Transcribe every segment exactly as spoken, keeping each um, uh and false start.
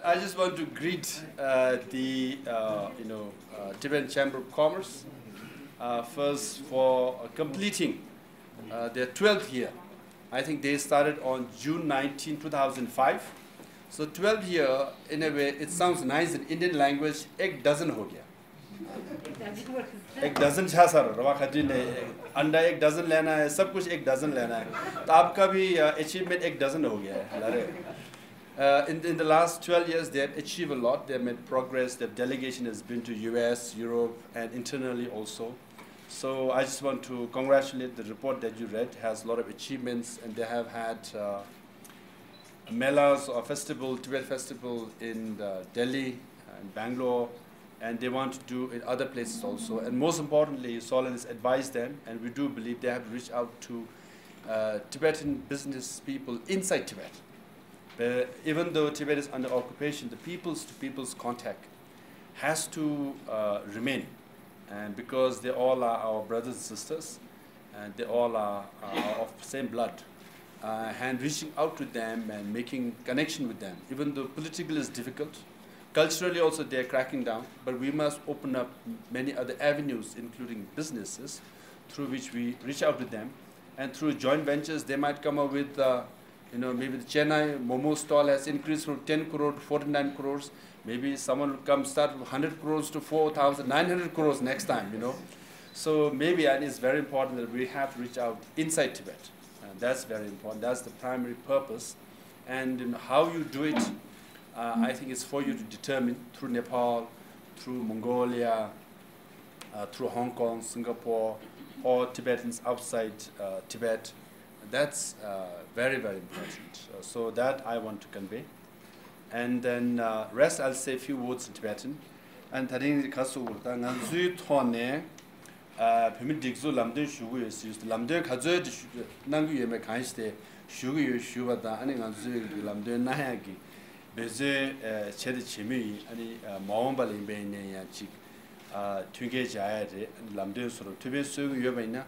I just want to greet uh, the uh, you know uh, Tibetan Chamber of Commerce uh, first for uh, completing uh, their twelfth year. I think they started on June nineteenth, two thousand five. So twelfth year, in a way, it sounds nice in Indian language, एक डजन हो गया. एक डजन छा सर रवा खजी ने अंडा एक डजन लेना है, सब कुछ एक डजन लेना है. तो आपका भी अचीवमेंट एक डजन हो गया है. लारे. Uh, in, in the last twelve years, they have achieved a lot. They have made progress. Their delegation has been to U S, Europe, and internally also. So I just want to congratulate the report that you read. Has a lot of achievements, and they have had uh, melas or festival, Tibet festival in uh, Delhi and Bangalore, and they want to do in other places also. And most importantly, Solen's advised them, and we do believe they have reached out to uh, Tibetan business people inside Tibet. But even though Tibet is under occupation, the people's to people's contact has to uh, remain, and because they all are our brothers and sisters, and they all are, are of same blood, uh, and reaching out to them and making connection with them, even though politically it's difficult, culturally also they are cracking down, but we must open up many other avenues, including businesses, through which we reach out to them, and through joint ventures they might come up with uh, you know, maybe the Chennai Momo stall has increased from ten crore to forty-nine crores. Maybe someone will come start with one hundred crores to four thousand nine hundred crores next time, you know. So maybe, and it's very important that we have to reach out inside Tibet. And that's very important. That's the primary purpose. And you know, how you do it, uh, I think it's for you to determine through Nepal, through Mongolia, uh, through Hong Kong, Singapore, or Tibetans outside uh, Tibet. That's uh, very, very important. Uh, so that I want to convey. And then uh, rest, I'll say a few words in Tibetan. And ད་རིང་ག་སུ་ད་ང་ཚོའི་ཐོག་ནས་བོད་མི་སྒྲིག་འཛུགས་ལམ་སྟོན་ཞུ་གི་ཡོད་ཟེར། ལམ་སྟོན་ག་ཚོད་དེ་ཞུ་གནང་གི་ཡོད་མེད་གང་ཞིག་དེ་ཞུ་གི་ཡོད་ཞུ་བ་དང་། ཨ་ནི་ང་ཚོའི་གི་ལམ་སྟོན་གནང་ཡག་གི་འབད་བརྩོན་བྱས་དང་བྱེད་མུས་ཡིན། ཨ་ནི་མ་འོངས་པ་ལ་ཡིན་པ་ཡིན་ན་ཡང་ཅིག་མཐུན་རྐྱེན་སྦྱར་ཡ་རེད། ལམ་སྟོན་སོགས་ཐུགས་ཕན་གསོས་ཀྱི་ཡོད་པ་ཡིན་ན།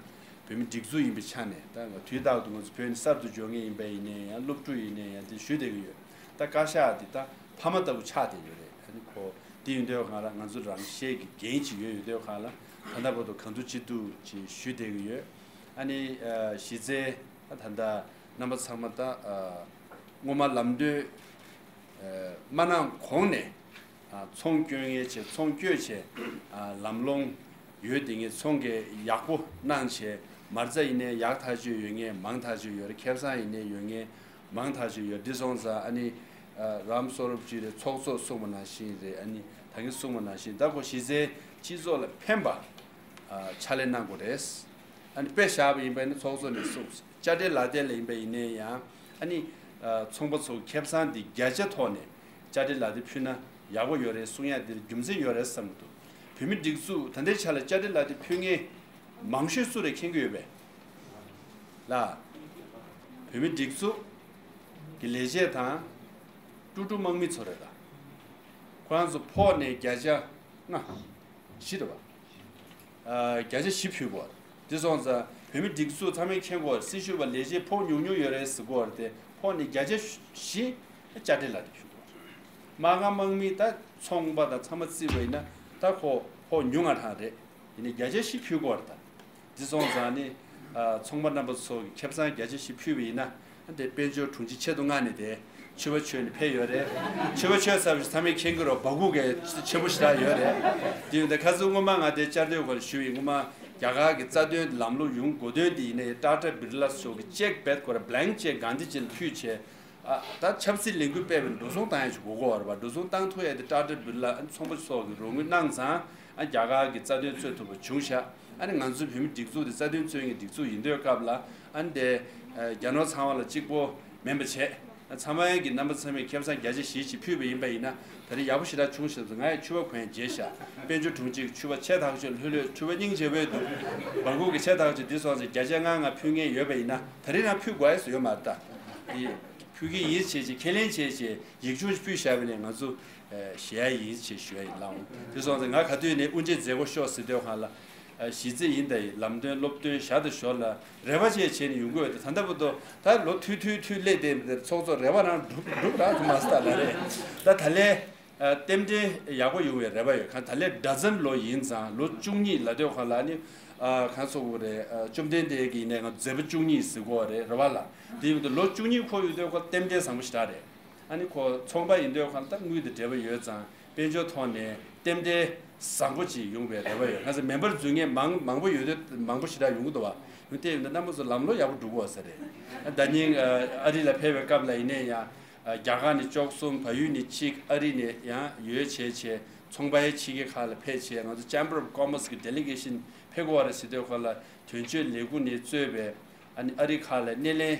བོད་མི་སྒྲིག་འཛུགས་ཡིན་པའི་ཆ་ནས་ད་དུས་རྟག་ཏུ་ང་ཚོ་བོད་ནས་གསར་དུ་འབྱོར་མཁན་ཡིན་པ་ཡིན་ནའི་ཡང་སློབ་ཕྲུག་ཡིན་ནའི་ཡང་དེ་ཞུ་བསྡད་ཀྱི་ཡོད། ད་བཀའ་ཤག་འདི་ད་ཕ་མ་ལྟ་བུ་ཆགས་བསྡད་ཡོད་རེད། ཨ་ནི་ཁོ་དེ་ཡིན་དུས་གང་ལ་ང་ཚོ་རང་བཞིན་གྱི་འགན་ཅིག་ཡོད་ཡོད་དུས་གང་ལ་ད་ལྟ་བར་དུ་གང་ཐུབ་ཅི་ཐུབ་ཅིག་ཞུ་བསྡད་ཀྱི་ཡོད། ཨ་ནི་གཞི་རྩའི་ད་ད་ལྟ་རྣམ་པ་ཚང་མ་ད་སྔོན་མ་ལམ་སྟོན་མ་གནང་གོང་ནས། ཚོང་སྐྱོན་ངེས་བྱས་ཚོང་སྐྱོད་བྱས། ལམ་ལྷོང་ཡོད་དེ་ངས་ཚོང་གི་ཡག་པོ་གནང་བྱས། མ་རྩ་ཡིན་ནའི་ཡག་ཐག་ཆོད་ཡོད་མཁན་མང་ཐག་ཆོད་ཡོད་རེད། ཁེ་བཟང་ཡིན་ནའི་ཡོད་མཁན་མང་ཐག་ཆོད་ཡོད། འདི་སོང་ཙང་ཨ་ནི་རམ་སོ་རབ་ཅིག་རེད། ཚོགས་གཙོ་གསུངས་པ་ནང་བཞིན་རེད། ཨ་ནི་ད་གིན་གསུངས་པ་ནང་བཞིན་ད་ཁོ་གཞི་རྩའི་སྤྱི་ཚོགས་ལ་ཕན་པ་ཕྱག་ལས་གནང་དགོས་རེད། ཨ་ནི་དཔེ་བཞག་པ་ཡིན་པ་ནི་ཚོགས་གཙོ་ནས་གསུངས། དཔྱ་ཁྲལ་ལག་དེབ་ལ་ཡིན་པ་ཡིན་ནའི་ཡང་ཨ་ནི་ཚོང་པ་ཚོ་ཁེ་བཟང་འདི་བརྒྱ་ཆ་ཐོག་ནས་དཔྱ་ཁྲལ་ལག་དེབ་ཕུལ་ན་ཡག་པོ་ཡོད་རེད་གསུང་ཡ་འདིར་རྒྱུ་མཚན་ཡོད་རེད་བསམ་གྱི་འདུག་བོད་མི་སྒྲིག་འཛུགས་ད་ལྟའི་ཆ་ལ་དཔྱ་ཁྲལ་ལག་དེབ་ཕུལ་མཁན་མང་ཤོས་སུ་རེད་མཁྱེན་གྱི་ཡོད་པས། ལ། བོད་མི་སྒྲིག་འཛུགས་ཀྱི་ལས་བྱེད་དང་ཀྲུ་ཀྲུ་དམག་མི་ཚོ་རེད་ད། ཁོ་རང་ཚོ་ཕོགས་ནས་བརྒྱ་ཆ་ལྔ། བཞི་རེད་པ། བརྒྱ་ཆ་བཞི་ཕུལ་དགོས། དེ་སོང་ཙང་བོད་མི་སྒྲིག་འཛུགས་ཚང་མས་མཁྱེན་དགོས། སྲི་ཞུ་བ་ལས་བྱེད་ཕོགས་ཉུང་ཉུང་ཡོད་རེད་ཟེར་གོ་བ་དེ་ཕོགས་ནས་བརྒྱ་ཆ་བཞི་དཔྱ་ཁྲལ་ལག་དེབ་ཕུལ་དགོས། དམག་སྒར་དམག་མི་ད་ཚོང་པ་དང་ཚང་མ་བརྩིས་པ་ཡིན་ན་ད་ཁོ་ཕོགས་ཉུང་ང་ཐང་རེད། ཡིན་ནའི་བརྒྱ་ཆ་བཞི་ཕུལ་དགོས་རེད་ད། འདི་སོང་ཙང་ནི། ཚོང་པ་རྣམ་པ་ཚོ་གི་ཁེ་བཟང་བརྒྱ་ཆ་བཞི་ཕུལ་བ་ཡིན་ན། དེ་དཔལ་འབྱོར་དྲུང་ཆེ་ཆེད་དུ་མངགས་ནས་དེ་ཕྱུ་པ་མཆོད་ནས་ཕེབས་ཡོད་རེད། ཕྱུ་པ་མཆོད་ས་ཚང་མས་མཁྱེན་གྱི་རེད། སྦ་ཁུག་གི་ཆེན་པོ་ཞེ་དྲག་ཡོད་རེད། དེ་ཡིན་དུས་ཁ་སང་སྔོན་མ་ང་དེ་བཅར་དུས་ཁོ་ལ་ཞུས་ཡིན། སྔོན་མ་རྒྱ་གར་གྱི་རྩ་དོན་ལམ་ལུགས་ཡོང་དགོས་དོན་དེ་ཡིན་ནའི་ཊ་ཊ་བིར་ལ་སོགས་ཀྱི་ཅེག་རྦད་ཁོ་ར་བྷ་ལེངཀ་ཅེག་གྷན་དྷི་ཇི་ལ་ཕུལ་བྱས། ཨ། ད་ཆབ་སྲིད་ལས་འགུལ་སྤེལ་བའི་འགྲོ་སོང་བཏང་ཡ་ཞིག་དགོས་ཀྱི་ཡོད་རེད་པ། འགྲོ་སོང་བཏང་ཐུབ་ཡ་དེ་ཊ་ཊ་བིར་ལ་ཨ་ཚོང་པ་ཚོ་གིས་རོགས་དངུལ་གནང་ཙང་ཨ་རྒྱ་གར་གྱི་རྩ་དོན་རྩོད་ཐུབ་པ་བྱུང་ཤག་ཨ་ནི་ང་ཚོའི་བོད་མི་སྒྲིག་འཛུགས་དེ་རྩ་དོན་རྩོད་མཁན་སྒྲིག་འཛུགས་ཡིན་དུས་སྐབས་ལ་ཨ་ནི་དེ་རྒྱ་ནོར་ཚང་བ་ལ་གཅིག་པོ་མིན་པ་བྱས། ཚང་མ་གི་རྣམ་པ་ཚང་མས་ཁེ་བཟང་བརྒྱ་ཆ་བཞི་ཞིག་ཕུལ་བ་ཡིན་པ་ཡིན་ན་ད་རེས་ཡག་པོ་ཞེ་དྲག་བྱུང་ཤག་ང་ཡང་ཕྱུ་པ་གོན་བརྗེད་ཤག་དཔལ་འབྱོར་དྲུང་ཆེ་གི་ཕྱུ་པ་ཆེ་ཐག་ཆོད་ལྷོད་ལྷོད་ཕྱུ་པ་སྙིང་རྗེ་པོ་འདུག་སྦ་ཁུག་གི་ཆེ་ཐག་ཆོད་འདི་སོང་ཙང་བརྒྱ་ཆ་ལྔ་ལྔ་ཕུལ་མཁན་ཡོད་པ་ཡིན་ན་ད་རེས་རང་ཕུལ་དགོས་ཡ་ཡོད་མ་རེད་ད། ཕུལ་གྱི་ཡིན་བྱས་བྱས་ཁས་ལེན་བྱས་བྱས་ཡིག་ཆུང་ཞིག་ཕུལ་བཞག་པ་ནས་ང་ཚོ་ཞེད་ཡ་ཡིན་ཞེས་ཞུ་ཡ་ཡིན་ལགས། དེ་སོང་ཙང་ང་ག་དུས་ནས་དབུ་འབྱེད་མཛད་སྒོ་ཤོག་ཟེར་དུས་སྒང་ལ་ གཞི་རྩ་ཡིན་ད་ཡིན། ལམ་སྟོན་སློབ་སྟོན་བཞག་དང་ཞོར་ལ་རེ་བ་བཅས་བྱས་ནས་ཡོང་གི་ཡོད་དེ། ད་ལྟ་བར་དུ་ད་ལོ་ཐུང་ཐུང་ཐུང་སླེབས་བསྡད་པའི་ཚོགས་གཙོ་རེ་བ་རང་འགྲུབ་འགྲུབ་རག་ཐུབ་མ་སོང་ད་ལ་རེད། ད་ད་ལན་རྟེན་འབྲེལ་ཡག་པོ་ཡོང་བའི་རེ་བ་ཡོད། གང་ད་ལན་སྒྲ་འཛིན་ལོ་ཡིན་ཙང་ལོ་བཅུ་གཉིས་ལ་སྡོད་ག་ལ་ནི་གང་ཚོགས་དགོས་རེད། བཅོམ་ལྡན་འདས་ཀྱིས་ནས་ང་མཛད་པ་བཅུ་གཉིས་ཟེར་གོ་རེད། རེ་བ་ལ་དེ་ཡིན་དུས་ལོ་བཅུ་གཉིས་འཁོར་ཡོང་དུས་ཁོ་རྟེན་འབྲེལ་བཟང་པོ་ཞེ་དྲག་རེད། ཨ་ནི་ཁོ་ཚོང་པ་ཡིན་དུས་གང་ལྟར་དངུལ་དང་འབྲེལ་བ་ཡོད་ཙང་དཔལ་འབྱོར་ཐོག་ནས་རྟེན་འབྲེལ་བཟང་པོ་ཅིག་ཡོང་བའི་རེ་བ་ཡོད། གང་ཟེར་མེ་འབར་འཛུལ་མཁན་མང་མང་པོ་ཡོད་དུས་མང་པོ་ཞེ་དྲག་ཡོང་གི་འདུག་བ། ཡོང་དེ་ཡིན་ན་རྣམ་པ་ཚོ་ལམ་ལྷོང་ཡག་པོ་འགྲོ་གི་ཡོད་ས་རེད། ད་ནིང་ཨ་རི་ལ་ཕེབས་པའི་སྐབས་ལ་ཡིན་ནའི་ཡང་རྒྱ་གར་ནས་བཅུ་གསུམ། བལ་ཡུལ་ནས་གཅིག་ཨ་རི་ནས་ཡང་ཡོད་བྱས་བྱས་ཚོང་པ་ཡའི་ཕྱི་རྒྱལ་ཁག་ལ་ཕེབས་བྱས་ང་ཚོ་Chamber of Commerce་གི་delegation་ཕེབས་དགོས་བ་རེད་ཟེར་དུས་ཁོ་ལ་དོན་གཅོད་ལས་ཁུངས་ནས་གཙོས་པའི་ཨ་ནི་ཨ་རི་ཁག་ལ་སྣེ་ལེན་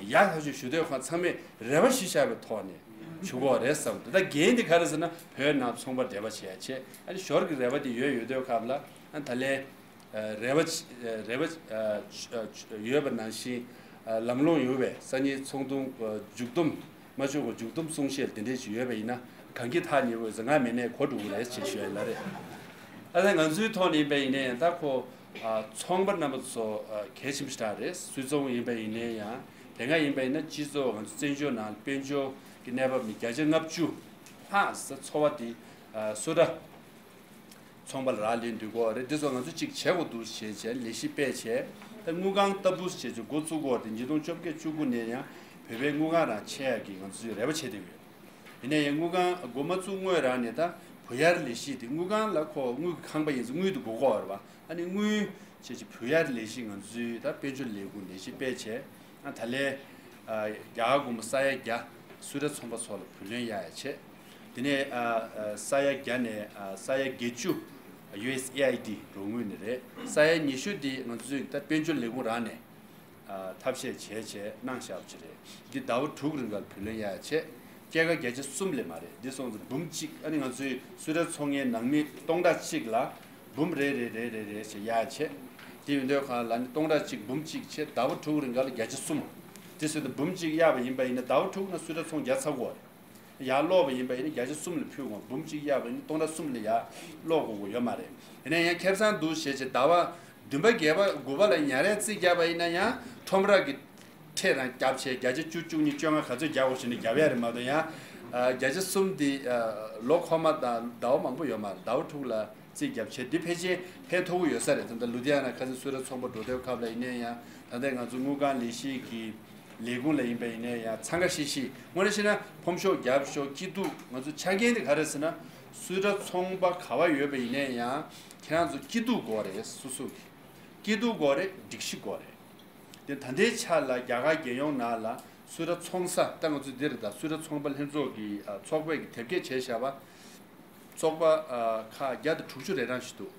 ཡག་ཐག་ཆོད་ཞུ་དུས་ཁོང་ཚང་མས་རེ་བ་གཞི་བཞག་པའི་ཐོག་ནས་ཞུ་གི་ཡོད་རེད་བསམ་འདུག་ད་འགན་དེ་ག་རེ་ཟེར་ན་བོད་ནང་ཚོང་པ་འབྲེལ་བ་བྱེད་ཡ་བྱས། ཨ་ནི་ཞོར་གྱི་རེ་བ་དེ་ཡོད་ཡོད་དུས་སྐབས་ལ་ཨ་ད་ལན་རེ་བ་རེ་བ་ཡོད་པ་ནང་བཞིན་ལམ་ལྷོང་ཡོང་བའི་སང་ཉིན་ཚོགས་འདུ་མཇུག་བསྡོམས། མ་བྱུང་བ་མཇུག་བསྡོམས་གསུང་བཤད་དེ་འདྲས་ཅིག་ཡོད་པ་ཡིན་ན་གང་གི་ཐག་ཉེ་བོ་ཟེར་ང་མེད་ནས་གོ་འགྲོ་གི་རེད་ཅེས་ཞུ་ཡ་ལ་རེད། ཨ་ད་ང་ཚོའི་ཐོག་ནས་ཡིན་པ་ཡིན་ནའི་ད་ཁོ་ཚོང་པ་རྣམ་པ་ཚོ་གལ་ཆེན་པོ་ཞིག་རེད། སུད་ཚོང་ཡིན་པ་ཡིན་ནའི་ཡང་དེ་སྔ་ཡིན་པ་ཡིན་ན་སྤྱི་ཚོགས་ང་ཚོ་བཙན་བྱོལ་ནང་དཔལ་འབྱོར་གྱི་གནས་བབ་ནི་བརྒྱ་ཆ་ལྔ་བཅུ་ལྷག་ཙམ་འཚོ་བ་དེ་སུད་ཚོང་པ་ལ་རག་ལས་འདུག་གོ་རེད། འདི་ཚོ་ང་ཚོ་གཅིག་བྱེད་དགོས་འདུག་ཞེས་བྱས་ལས་གཞི་སྤེལ་བྱས། ད་དངུལ་ཁང་ལྟ་བུ་ཞེས་བྱས་འགོ་བཙུགས་གོ་རེད། ཉིས་སྟོང་བཅོ་བརྒྱད་བཅུ་དགུ་ནས་ཡང་བོད་པའི་དངུལ་ཁང་རང་ཕྱེ་ཡག་གི་ང་ཚོས་རེ་བ་བྱེད་བསྡད་ཡོད། ཡིན་ནའི་ཡང་དངུལ་ཁང་འགོ་མ་བཙུགས་སྔོན་རང་ནས་ད་བུ་ཡར་ལས་གཞི་དེ་དངུལ་ཁང་ལ་ཁོ་དངུལ་གྱི་ཁང་པ་ཡིན་ཙང་དངུལ་དེ་དགོས་གོ་རེད་བ། ཨ་ནི་དངུལ་བྱས་བྱས་བུ་ཡར་ལས་གཞི་ང་ཚོས་ད་དཔལ་འབྱོར་ལས་ཁུངས་ལས་གཞི་སྤེལ་བྱས། ཨ་ད་ལན་རྒྱ་གར་སྒོར་མོ་ས་ཡ་བརྒྱ་སུད་ཊ་ཚོང་པ་ཚོ་ལ་བུ་ལོན་གཡར་ཡ་བྱས། དེ་ནས་ཨ་ཨ་ས་ཡ་བརྒྱ་ནས་ཨ་ས་ཡ་བརྒྱད་ཅུ་ཡུ་ཨེས་ཨེ་ཨའི་ཌི་རོགས་དངུལ་ནས་རེད། ས་ཡ་ཉི་ཤུ་འདི་ང་ཚོས་ད་དཔལ་འབྱོར་ལས་ཁུངས་རང་ནས་ཨ་ཐབས་ཤེས་བྱས་བྱས་གནང་བཞག་པ་ཅིག་རེད། འདི་ཟླ་བ་དྲུག་རིང་ག་ལ་བུ་ལོན་གཡར་ཡ་བྱས། སྐྱེད་ཀ་བརྒྱ་ཆ་གསུམ་ལས་མ་རེད། འདི་སོང་ཙང་འབུམ་གཅིག་ཨ་ནི་ང་ཚོའི་སུད་ཊ་ཚོང་མཁན་ནང་མི་སྟོང་ཕྲག་གཅིག་ལ་འབུམ་རེ་རེ་རེ་རེ་རེ་བྱས་གཡར་བྱས། དེ་ཡོད་དུས་གང་ལ་ནི་སྟོང་ཕྲག་གཅིག་འབུམ་གཅིག་བྱས་ཟླ་བ་དྲུག་རིང་ག་ལ་བརྒྱ་ཆ་གསུམ། དེ་སོང་ཙང་འབུམ་གཅིག་གཡར་བ་ཡིན་པ་ཡིན་ན་ཟླ་བ་དྲུག་ནང་སུད་ཊ་ཚོང་བརྒྱ་ཚར་དགོས་རེད། ཡར་སློག་པ་ཡིན་པ་ཡིན་ན་བརྒྱ་ཆ་གསུམ་ལ་ཕུལ་དགོས། འབུམ་གཅིག་གཡར་བ་ཡིན་ན་སྟོང་ཕྲག་གསུམ་ལ་ཡར་སློག་དགོས་དགོས་ཡོད་མ་རེད། ཡིན་ན་ཡང་ཁེ་བཟང་འདུག་ཞེས་བྱས་ཟླ་བ་བདུན་པ་བརྒྱད་པ་དགུ་པ་ལ་ཉ་རལ་རྩིས་བརྒྱབ་པ་ཡིན་ན་ཡང་ཁྲོམ་ར་གི་ཁྲལ་རང་བརྒྱབ་བྱས་བརྒྱ་ཆ་བཅུ་བཅུ་གཉིས་བཅོ་ལྔ་ག་ཚོད་རྒྱག་དགོས་ཞེས་ནས་བརྒྱབ་ཡ་རེད་མ་གཏོགས་ཡང་བརྒྱ་ཆ་གསུམ་འདི་ལོ་འཁོར་མ་དང་ཟླ་བ་མང་པོ་ཡོད་མ་རེད། ཟླ་བ་དྲུག་ལ་རྩིས་བརྒྱབ་བྱས་འདི་ཕལ་ཆེར་ཕན་ཐོགས་ཀྱི་ཡོད་ས་རེད། ད་ལྟ་ལུ་དྷི་ཡ་ན་ཁ་སང་སུད་ཊ་ཚོང་པ་འགྲོ་དུས་སྐབས་ལ་ཡིན་ན་ཡང་ད་ལྟ་ང་ཚོ་དངུལ་ཁང་ལས་གཞི་གི་ལས་ཁུངས་ལ་ཡིན་པ་ཡིན་ན་ཡང་འཚང་ཁ་ཤིག་ཤིག་དངོས་གནས་བཤད་ན་ཕོམ་ཤོག་རྒྱབ་ཤོག་སྐྱིད་སྡུག་ང་ཚོ་ཆ་རྐྱེན་དེ་ག་རེ་ཟེར་ན་སུད་ཊ་ཚོང་པ་ག་བ་ཡོད་པ་ཡིན་ན་ཡང་ཁྱེད་རང་ཚོ་སྐྱིད་སྡུག་དགོས་རེད། སོ་སོ་གི་སྐྱིད་སྡུག་དགོས་རེད། སྒྲིག་གཞི་དགོས་རེད། དེ་ད་ལྟའི་ཆ་ལ་རྒྱ་གར་རྒྱལ་ཡོངས་ནང་ལ་སུད་ཊ་ཚོང་ས་ད་ང་ཚོ་འདིར་ད་སུད་ཊ་ཚོང་པ་ལྷན་ཚོགས་ཀྱི་ཚོགས་པས་ཀྱི་དེབ་སྐྱེལ་བྱས་བཞག་པ། ཚོགས་པ་ཁག་བརྒྱ་དང་དྲུག་ཅུ་རེ་གྲངས་ཤིག་འདུག་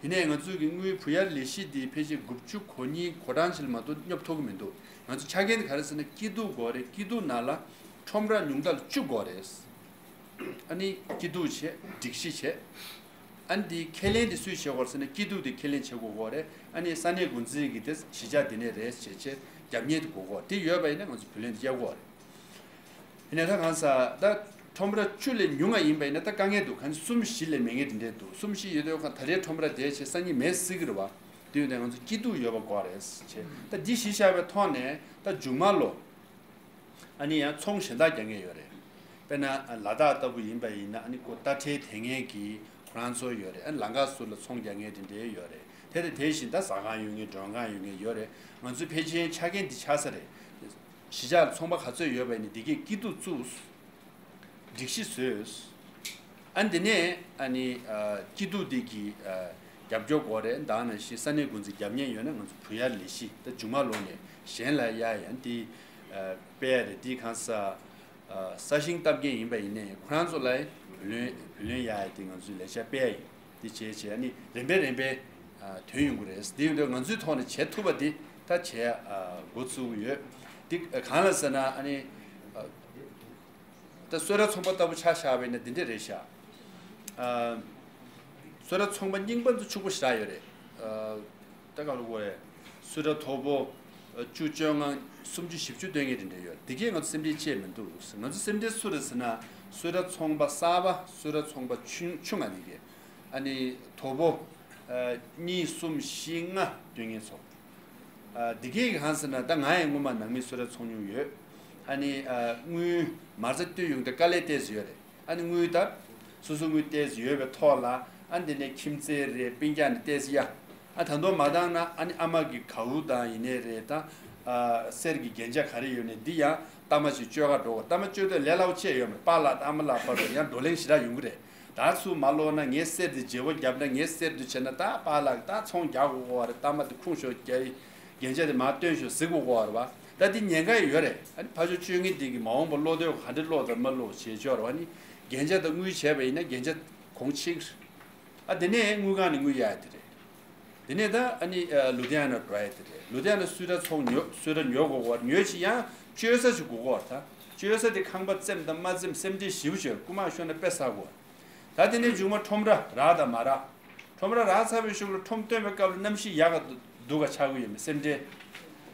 ཡིན་ནའི་ང་ཚོའི་གི་དངུལ་བུ་ཡར་ལས་གཞི་འདི་ཕལ་ཆེར་དགུ་བཅུ་གོ་གཉིས་གོ་གྲངས་ཤིག་ལ་མ་གཏོགས་སྙོབ་ཐུབ་ཀྱི་མི་འདུག་ང་ཚོ་ཆ་རྐྱེན་འདི་ག་རེ་ཟེར་ན་སྐྱིད་སྡུག་དགོས་རེད། སྐྱིད་སྡུག་ནང་ལ་ཁྲོམ་ར་ཉུང་མཐའ་ལ་བཅུ་དགོས་རེད། ཨ་ནི་སྐྱིད་སྡུག་བྱས་སྒྲིག་གཞི་བྱས། ཨ་ནི་འདི་ཁས་ལེན་འདི་སུས་བྱེད་དགོས་ཟེར་ན་སྐྱིད་སྡུག་འདི་ཁས་ལེན་བྱེད་དགོས་དགོས་རེད། ཨ་ནི་ས་གནས་འགོ་འཛིན་གྱི་དེ་གཞིས་ཆགས་འདི་ནས་རེད་ཟེར་བྱས་རྒྱབ་གཉེར་འདི་དགོས་དགོས་འདི་ཡོད་པ་ཡིན་ན་ང་ཚོ་བུ་ལོན་འདི་གཡར་དགོས་རེད། ཡིན་ནའི་ད་གང་ཟེར་ད་ཁྲོམ་ར་བཅུ་ལས་ཉུང་བ་ཡིན་པ་ཡིན་ན་ད་དཀའ་ངལ་འདུག་གང་གསུམ་བཞི་ལས་མེད་ངེས་འདི་འདྲས་འདུག་གསུམ་བཞི་ཡོད་དུས་ཁ་ད་རེས་ཁྲོམ་ར་དེ་བྱས་སང་ཉིན་མེད་སྲིད་ཀྱི་རེད་བ། དེ་ཡོད་དུས་ང་ཚོ་སྐྱིད་སྡུག་ཡོད་པ་དགོས་རེད་ཟེར་བྱས་ད་འདི་གཞི་བཞག་པའི་ཐོག་ནས་ད་མཇུག་མ་ལོ། ཨ་ནི་ཡང་ཚོང་གཞན་དག་རྒྱག་མཁན་ཡོད་རེད། དཔེར་ན་ལ་དྭགས་ལྟ་བུ་ཡིན་པ་ཡིན་ན་ཨ་ནི་ཁོ་རྟ་ཁྲལ་དེད་མཁན་གྱི་ཁོ་རང་ཚོ་ཡོད་རེད། ཨ་ནི་ལམ་ཁ་ཟུར་ལ་ཚོང་རྒྱག་མཁན་དེ་འདྲའི་ཡོད་རེད། དེ་དང་དེ་བཞིན་ད་ཟ་ཁང་ཡོད་མཁན་མགྲོན་ཁང་ཡོད་མཁན་ཡོད་རེད། ང་ཚོའི་ཕལ་ཆེར་ཆ་རྐྱེན་འདི་ཆགས་ས་རེད། གཞིས་ཆགས་ལ་ཚོང་པ་ག་ཚོད་ཡོད་པ་ཡིན་ན་འདི་གས་སྐྱིད་སྡུག་བཙུགས། སྒྲིག་གཞི་བཟོས། ཨ་འདི་ནས་ཨ་ནི་སྐྱིད་སྡུག་འདི་གི་རྒྱབ་སྐྱོར་དགོས་རེད། ད་ནང་བཞིན་ས་གནས་འགོ་འཛིན་རྒྱབ་གཉེར་ཡོད་ན་ང་ཚོ་བུ་ཡར་ལས་གཞི་ད་མཇུག་མ་ལོ་ནས་གཞན་ལ་གཡར་ཡང་འདི་སྤེལ་ཡ་རེད། འདི་གང་ཟེར་ས་ཞིང་བཏབ་མཁན་ཡིན་པ་ཡིན་ནའི་ཁོ་རང་ཚོ་ལ་བུ་ལོན་བུ་ལོན་གཡར་ཡ་འདི་ང་ཚོའི་ལས་འཆར་སྤེལ་ཡ་ཡིན། འདི་བྱས་བྱས་ཨ་ནི་རིམ་པས་རིམ་པས་ཐོན་ཡོང་གི་རེད། འདི་ཡོད་དུས་ང་ཚོའི་ཐོག་ནས་བྱེད་ཐུབ་པ་འདི་ད་བྱས་འགོ་བཙུགས་ཡོད། འདི་གང་ལ་ཟེར་ན་ཨ་ནི། ད་སུད་ཊ་ཚོང་པ་ལྟ་བུ་ཆ་བཞག་པ་ཡིན་ན་འདི་འདྲ་རེད་ཤག་ཨ། སུད་ཊ་ཚོང་པ་རྙིང་པ་ཚོ་ཕྱུག་པོ་ཞེ་དྲག་ཡོད་རེད། ཨ། ད་ག་རེ་དགོས་རེད། སུད་ཊ་མཐོ་པོ་བཅུ་བཅོ་ལྔ་སུམ་ཅུ་བཞི་བཅུ་སྟོན་མཁན་དེ་འདྲ་ཡོད། དེ་གས་ང་ཚོ་སེམས་ཁྲལ་བྱེད་མི་འདུག་ང་ཚོ་སེམས་ཁྲལ་སུ་རེད་ཟེར་ན་སུད་ཊ་ཚོང་པ་གསར་པ་སུད་ཊ་ཚོང་པ་ཆུང་ཆུང་ང་དེ་གས་ཨ་ནི་མཐོ་པོ། གཉིས་གསུམ་བཞི་ལྔ་སྟོན་མཁན་ཚོ། ཨ་འདི་གའི་གང་ཟེར་ན་ད་ང་ཡང་སྔོན་མ་ནང་མི་གསོལ་རས་ཚོང་མྱོང་ཡོད། ཨ་ནི་ཨ་དངུལ་མ་རྩ་སྟོན་ཡོང་དུས་དཀའ་ལས་ཏོག་ཙམ་ཡོད་རེད། ཨ་ནི་དངུལ་ད་སོ་སོ་དངུལ་ཏོག་ཙམ་ཡོད་པའི་ཐོག་ལ་ཨ་འདི་ནས་ཁྱིམ་མཚེས་རེད་སྤུན་ཀྱག་ནས་ཏོག་ཙམ་ཡ། ཨ་ད་དུང་མ་བཏང་ན་ཨ་ནི་ཨ་མ་གི་གའུ་དང་ཡིན་ནའི་རེད་ད། ཨ་གསེར་གྱི་རྒྱན་ཆ་ག་རེ་ཡོད་ནའི་འདི་ཡང་གཏའ་མ་ཞིག་བཅོལ་ག་འགྲོ་དགོས། གཏའ་མ་བཅོལ་དུས་ལས་སླ་པོ་ཆེ་ཡོད་མ་རེད། པཱ་ལགས་དང་ཨ་མ་ལགས་བར་དུ་ཡང་བགྲོ་གླེང་ཞེ་དྲག་ཡོང་གི་རེད། ད་ཚུར་མ་ལོག་ན་ངས་གསེར་འདི་བརྗེ་པོ་བརྒྱབ་ན་ངས་གསེར་འདི་བྱས་ན་ད་པཱ་ལགས་ད་ཚོང་རྒྱག་དགོས་ཀྱི་རེད། གཏའ་མ་འདི་ཁུངས་ཤོར་རྒྱ་ཡི་རྒྱན་ཆ་འདི་མར་སྟོན་ཤོག་ཟེར་དགོས་ཀྱི་རེད་པ། ད་འདི་ཉེན་ཁ་ཡོད་རེད། ཨ་ནི་ཕར་ཕྱོགས་བཅོལ་མཁན་འདི་གིས་མ་འོངས་པ་བློ་འདོད་ག་འདྲ་བློ་དང་མ་བློ་བྱེད་ཆོག་རེད་པ། ཨ་ནི་རྒྱན་ཆ་དང་དངུལ་བྱས་པ་ཡིན་ན་རྒྱན་ཆ་གོང་ཕྱིན། ཨ་དེ་ནས་དངུལ་ཁང་ནས་དངུལ་གཡར་ཡ་དེ་རེད། དེ་ནས་ད་ཨ་ནི་ཨ་ལུ་དྷི་ཡ་ན་འགྲོ་ཡ་དེ་རེད། ལུ་དྷི་ཡ་ན་གསོལ་རས་ཚོང་ཉོ་གསོལ་རས་ཉོ་དགོས་ཀྱི་རེད། ཉོས་ཤིག་ཡང་བཅོལ་ས་ཞིག་དགོས་ཀྱི་རེད། ད་བཅོལ་ས་དེ་ཁང་པ་བཙེམས་དང་མ་བཙེམས་སེམས་ཁྲལ་ཞེ་པོ་ཅིག་ཡོད། རྐུ་མ་ཤོར་ན་དཔེ་ཟ་དགོས། ད་དེ་ནས་མཇུག་མ་ཁྲོམ་ར་རག་དང་མ་རག་ཁྲོམ་ར་རག་ཚར་བའི་གཞུག་ལ་ཁྲོམ་སྟོན་པའི་སྐབས་ལ་གནམ་གཤིས་ཡག་ག་འདུག་ག་ཆགས་ཀྱི་ཡོད་མེད་སེམས་ཁྲལ།